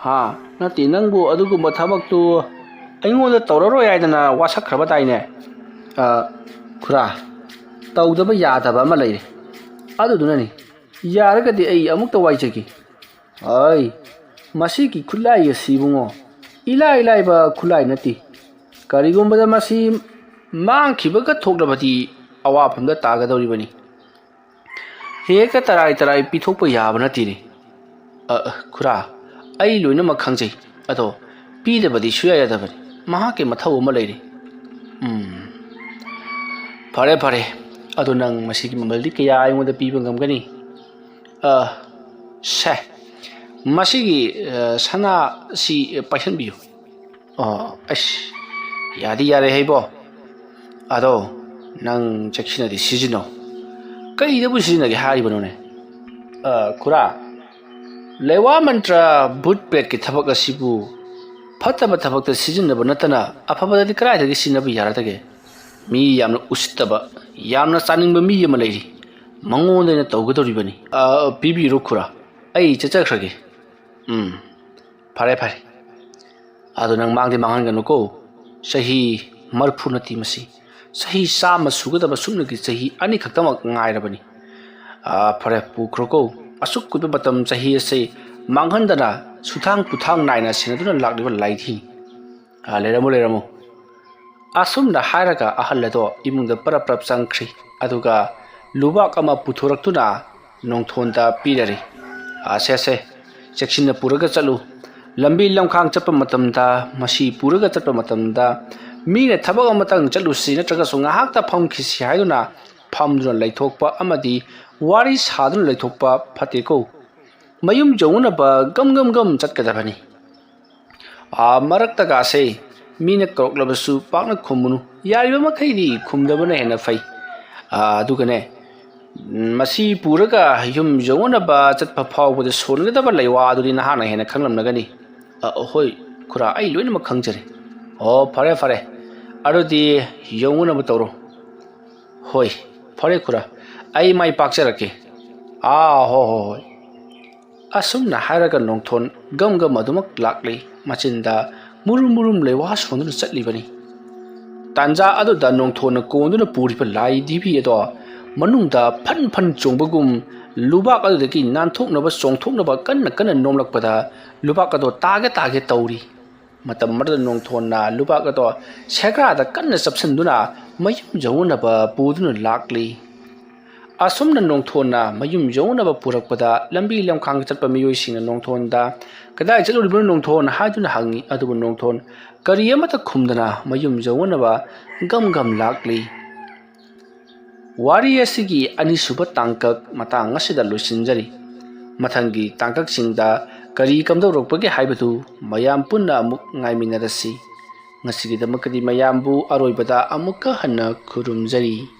ꯍꯥ? ꯅꯠꯇꯦ, ꯅꯪꯕꯨ ꯑꯗꯨꯒꯨꯝꯕ ꯊꯕꯛꯇꯨ ꯑꯩꯉꯣꯟꯗ ꯇꯧꯔꯔꯣꯏ ꯍꯥꯏꯗꯅ ꯋꯥꯁꯛꯈ꯭ꯔꯕ ꯇꯥꯏꯅꯦ"꯫ "ꯑ, ꯈꯨꯔꯥ, ꯇꯧꯗꯕ ꯌꯥꯗꯕ ꯑꯃ ꯂꯩꯔꯦ꯫ ꯑꯗꯨꯗꯨꯅꯅꯤ꯫ ꯌꯥꯔꯒꯗꯤ ꯑꯩ ꯑꯃꯨꯛꯇ ꯋꯥꯏꯖꯒꯦ"꯫ "ꯑꯩ, ꯃꯁꯤꯒꯤ ꯈꯨꯠꯂꯥꯏ ꯑꯁꯤ ꯏꯕꯨꯡꯉꯣ, ꯏꯂꯥꯏ ꯂꯥꯏꯕ ꯈꯨꯠꯂꯥꯏ ꯅꯠꯇꯦ꯫ ꯀꯔꯤꯒꯨꯝꯕꯗ ꯃꯁꯤ ꯃꯥꯡꯈꯤꯕꯒ ꯊꯣꯛꯂꯕꯗꯤ ꯑꯋꯥꯐꯝꯗ ꯇꯥꯒꯗꯧꯔꯤꯕꯅꯤ꯫ ꯍꯦꯛꯇ ꯇꯔꯥꯏ ꯇꯔꯥꯏ ꯄꯤꯊꯣꯛꯄ ꯌꯥꯕ ꯅꯠꯇꯦꯅꯦ"꯫ "ꯑ, ꯑ, ꯈꯨꯔꯥ, ꯑꯩ ꯂꯣꯏꯅꯃꯛ ꯈꯪꯖꯩ꯫ ꯑꯗꯣ ꯄꯤꯗꯕꯗꯤ ꯁꯨꯌꯥ ꯌꯥꯗꯕꯅꯤ꯫ ꯃꯍꯥꯛꯀꯤ ꯃꯊꯧ ꯑꯃ ꯂꯩꯔꯤ"꯫ "ꯎꯝ, ꯐꯔꯦ, ꯐꯔꯦ꯫ ꯑꯗꯣ ꯅꯪ ꯃꯁꯤꯒꯤ ꯃꯃꯜꯗꯤ ꯀꯌꯥ ꯑꯩꯉꯣꯟꯗ ꯄꯤꯕ ꯉꯝꯒꯅꯤ?" "ꯑ, ꯁꯦ, ꯃꯁꯤꯒꯤ, ꯑ, ꯁꯅꯥꯁꯤ ꯄꯥꯏꯁꯟꯕꯤꯌꯨ"꯫ "ꯑꯣ, ꯑꯁ, ꯌꯥꯗꯤ ꯌꯥꯔꯦ ꯍꯩꯕꯣ꯫ ꯑꯗꯣ ꯅꯪ ꯆꯦꯛꯁꯤꯟꯅꯗꯤ ꯁꯤꯖꯤꯟꯅꯧ"꯫ "ꯀꯩꯗꯕꯨ ꯁꯤꯖꯤꯟꯅꯒꯦ ꯍꯥꯏꯔꯤꯕꯅꯣꯅꯦ?" "ꯑ, ꯈꯨꯔꯥ, ꯂꯩꯋꯥ ꯃꯟꯇ꯭ꯔ ꯚꯨꯠ ꯄ꯭ꯔꯦꯠꯀꯤ ꯊꯕꯛ ꯑꯁꯤꯕꯨ ꯐꯠꯇꯕ ꯊꯕꯛꯇ ꯁꯤꯖꯤꯟꯅꯕ ꯅꯠꯇꯅ ꯑꯐꯕꯗꯗꯤ ꯀꯗꯥꯏꯗꯒꯤ ꯁꯤꯖꯤꯟꯅꯕ ꯌꯥꯔꯗꯒꯦ? ꯃꯤ ꯌꯥꯝꯅ ꯎꯁꯤꯠꯇꯕ, ꯌꯥꯝꯅ ꯆꯥꯅꯤꯡꯕ ꯃꯤ ꯑꯃ ꯂꯩꯔꯤ꯫ ꯃꯉꯣꯟꯗ ꯑꯩꯅ ꯇꯧꯒꯗꯧꯔꯤꯕꯅꯤ"꯫ "ꯑ, ꯄꯤꯕꯤꯔꯣ ꯈꯨꯔꯥ, ꯑꯩ ꯆꯠꯆꯈ꯭ꯔꯒꯦ"꯫ "ꯎꯝ, ꯐꯔꯦ, ꯐꯔꯦ꯫ ꯑꯗꯣ ꯅꯪ ꯃꯥꯡꯗꯤ ꯃꯥꯡꯍꯟꯒꯅꯨꯀꯣ꯫ ꯆꯍꯤ ꯃꯔꯤꯐꯨ ꯅꯠꯇꯦ ꯃꯁꯤ꯫ ꯆꯍꯤ ꯆꯥꯝꯃ ꯁꯨꯒꯗꯕ ꯁꯨꯞꯅꯒꯤ ꯆꯍꯤ ꯑꯅꯤꯈꯛꯇꯃꯛ ꯉꯥꯏꯔꯕꯅꯤ꯫ ꯑ, ꯐꯔꯦ, ꯄꯨꯈ꯭ꯔꯣꯀꯣ"꯫ ꯑꯁꯨꯛ ꯀꯨꯏꯕ ꯃꯇꯝ ꯆꯍꯤ ꯑꯁꯤ ꯃꯥꯡꯍꯟꯗꯅ ꯁꯨꯊꯥꯡ ꯄꯨꯊꯥꯡ ꯅꯥꯏꯅ ꯁꯦꯟꯅꯗꯨꯅ ꯂꯥꯛꯂꯤꯕ ꯂꯥꯏꯊꯤ꯫ ꯑꯥ, ꯂꯩꯔꯝꯃꯨ, ꯂꯩꯔꯝꯃꯨ꯫ ꯑꯁꯨꯝꯅ ꯍꯥꯏꯔꯒ ꯑꯍꯜ ꯑꯗꯣ ꯏꯃꯨꯡꯗ ꯄꯔꯞ ꯄꯔꯞ ꯆꯪꯈ꯭ꯔꯤ꯫ ꯑꯗꯨꯒ ꯂꯨꯕꯥꯛ ꯑꯃ ꯄꯨꯊꯣꯔꯛꯇꯨꯅ ꯅꯣꯡꯊꯣꯟꯗ ꯄꯤꯔꯔꯤ꯫ "ꯑꯥ, ꯁꯦ, ꯁꯦ, ꯆꯦꯛꯁꯤꯟꯅ ꯄꯨꯔꯒ ꯆꯠꯂꯨ꯫ ꯂꯝꯕꯤ ꯂꯝꯈꯥꯡ ꯆꯠꯄ ꯃꯇꯝꯗ, ꯃꯁꯤ ꯄꯨꯔꯒ ꯆꯠꯄ ꯃꯇꯝꯗ ꯃꯤꯅ ꯊꯕꯛ ꯑꯃꯇꯪ ꯆꯠꯂꯨꯁꯤ ꯅꯠꯇ꯭ꯔꯒꯁꯨ ꯉꯥꯏꯍꯥꯛꯇ ꯐꯝꯈꯤꯁꯤ ꯍꯥꯏꯗꯨꯅ ꯐꯝꯗꯨꯅ ꯂꯩꯊꯣꯛꯄ ꯑꯃꯗꯤ ꯋꯥꯔꯤ ꯁꯥꯗꯨꯅ ꯂꯩꯊꯣꯛꯄ ꯐꯠꯇꯦꯀꯣ꯫ ꯃꯌꯨꯝ ꯌꯧꯅꯅꯕ ꯒꯝ ꯒꯝ ꯒꯝ ꯆꯠꯀꯗꯕꯅꯤ꯫ ꯑꯥ, ꯃꯔꯛꯇꯒꯥꯁꯦ ꯃꯤꯅ ꯀꯧꯔꯛꯂꯕꯁꯨ ꯄꯥꯛꯅ ꯈꯨꯝꯃꯨꯅꯨ꯫ ꯌꯥꯔꯤꯕ ꯃꯈꯩꯗꯤ ꯈꯨꯝꯗꯕꯅ ꯍꯦꯟꯅ ꯐꯩ꯫ ꯑꯥ, ꯑꯗꯨꯒꯅꯦ, ꯎꯝ, ꯃꯁꯤ ꯄꯨꯔꯒ ꯌꯨꯝ ꯌꯧꯅꯅꯕ ꯆꯠꯄ ꯐꯥꯎꯕꯗ ꯁꯣꯟꯒꯗꯕ ꯂꯩꯋꯥ ꯑꯗꯨꯗꯤ ꯅꯍꯥꯛꯅ ꯍꯦꯟꯅ ꯈꯪꯂꯝꯂꯒꯅꯤ꯫" "ꯑ, ꯍꯣꯏ ꯈꯨꯔꯥ, ꯑꯩ ꯂꯣꯏꯅꯃꯛ ꯈꯪꯖꯔꯦ꯫" "ꯑꯣ, ꯐꯔꯦ, ꯐꯔꯦ, ꯑꯗꯨꯗꯤ ꯌꯧꯅꯅꯕ ꯇꯧꯔꯣ꯫" "ꯍꯣꯏ, ꯐꯔꯦ ꯈꯨꯔꯥ, ꯑꯩ ꯃꯥꯏ ꯄꯥꯛꯆꯔꯛꯀꯦ꯫" "ꯑꯥ, ꯍꯣ, ꯍꯣ, ꯍꯣꯏ꯫" ꯑꯁꯨꯝꯅ ꯍꯥꯏꯔꯒ ꯅꯣꯡꯊꯣꯟ ꯒꯝ ꯒꯝ ꯑꯗꯨꯃꯛ ꯂꯥꯛꯂꯤ꯫ ꯃꯆꯤꯟꯗ ꯃꯨꯔꯨꯝ ꯃꯨꯔꯨꯝ ꯂꯩꯋꯥ ꯁꯣꯟꯗꯨꯅ ꯆꯠꯂꯤꯕꯅꯤ꯫ ꯇꯥꯟꯖꯥ ꯑꯗꯨꯗ ꯅꯣꯡꯊꯣꯟꯅ ꯀꯣꯟꯗꯨꯅ ꯄꯨꯔꯤꯕ ꯂꯥꯏ ꯙꯤꯕꯤ ꯑꯗꯣ ꯃꯅꯨꯡꯗ ꯐꯟ ꯐꯟ ꯆꯣꯡꯕꯒꯨꯝ ꯂꯨꯕꯥꯛ ꯑꯗꯨꯗꯒꯤ ꯅꯥꯟꯊꯣꯛꯅꯕ ꯆꯣꯡꯊꯣꯛꯅꯕ ꯀꯟꯅ ꯀꯟꯅ ꯅꯣꯝꯂꯛꯄꯗ ꯂꯨꯕꯥꯛ ꯑꯗꯣ ꯇꯥꯒꯦ ꯇꯥꯒꯦ ꯇꯧꯔꯤ꯫ ꯃꯇꯝ ꯑꯗꯨꯗ ꯅꯣꯡꯊꯣꯟꯅ ꯂꯨꯕꯥꯛ ꯑꯗꯣ ꯁꯦꯒꯥꯗ ꯀꯟꯅ ꯆꯞꯁꯤꯟꯗꯨꯅ ꯃꯌꯨꯝ ꯌꯧꯅꯅꯕ ꯄꯨꯗꯨꯅ ꯂꯥꯛꯂꯤ꯫ ꯑꯁꯨꯝꯅ ꯅꯣꯡꯊꯣꯟꯅ ꯃꯌꯨꯝ ꯌꯧꯅꯕ ꯄꯨꯔꯛꯄꯗ ꯂꯝꯕꯤ ꯂꯝꯈꯥꯡ ꯆꯠꯄ ꯃꯤꯑꯣꯏꯁꯤꯡꯅ ꯅꯣꯡꯊꯣꯟꯗ "ꯀꯗꯥꯏ ꯆꯠꯂꯨꯔꯤꯕꯅꯣ ꯅꯣꯡꯊꯣꯟ?" ꯍꯥꯏꯗꯨꯅ ꯍꯪꯉꯤ꯫ ꯑꯗꯨꯕꯨ ꯅꯣꯡꯊꯣꯟ ꯀꯔꯤ ꯑꯃꯠꯇ ꯈꯨꯝꯗꯅ ꯃꯌꯨꯝ ꯌꯧꯅꯅꯕ ꯒꯝ ꯒꯝ ꯂꯥꯛꯂꯤ꯫ ꯋꯥꯔꯤ ꯑꯁꯤꯒꯤ ꯑꯅꯤꯁꯨꯕ ꯇꯥꯡꯀꯛ ꯃꯇꯥꯡ ꯑꯁꯤꯗ ꯂꯣꯏꯁꯤꯟꯖꯔꯤ꯫ ꯃꯊꯪꯒꯤ ꯇꯥꯡꯀꯛꯁꯤꯡꯗ ꯀꯔꯤ ꯀꯝꯗꯧꯔꯛꯄꯒꯦ ꯍꯥꯏꯕꯗꯨ ꯃꯌꯥꯝ ꯄꯨꯟꯅ ꯑꯃꯨꯛ ꯉꯥꯏꯃꯤꯟꯅꯔꯁꯤ꯫ ꯉꯁꯤꯒꯤꯗꯃꯛꯇꯗꯤ ꯃꯌꯥꯝꯕꯨ ꯑꯔꯣꯏꯕꯗ ꯑꯃꯨꯛꯀ ꯍꯟꯅ ꯈꯨꯔꯨꯝꯖꯔꯤ꯫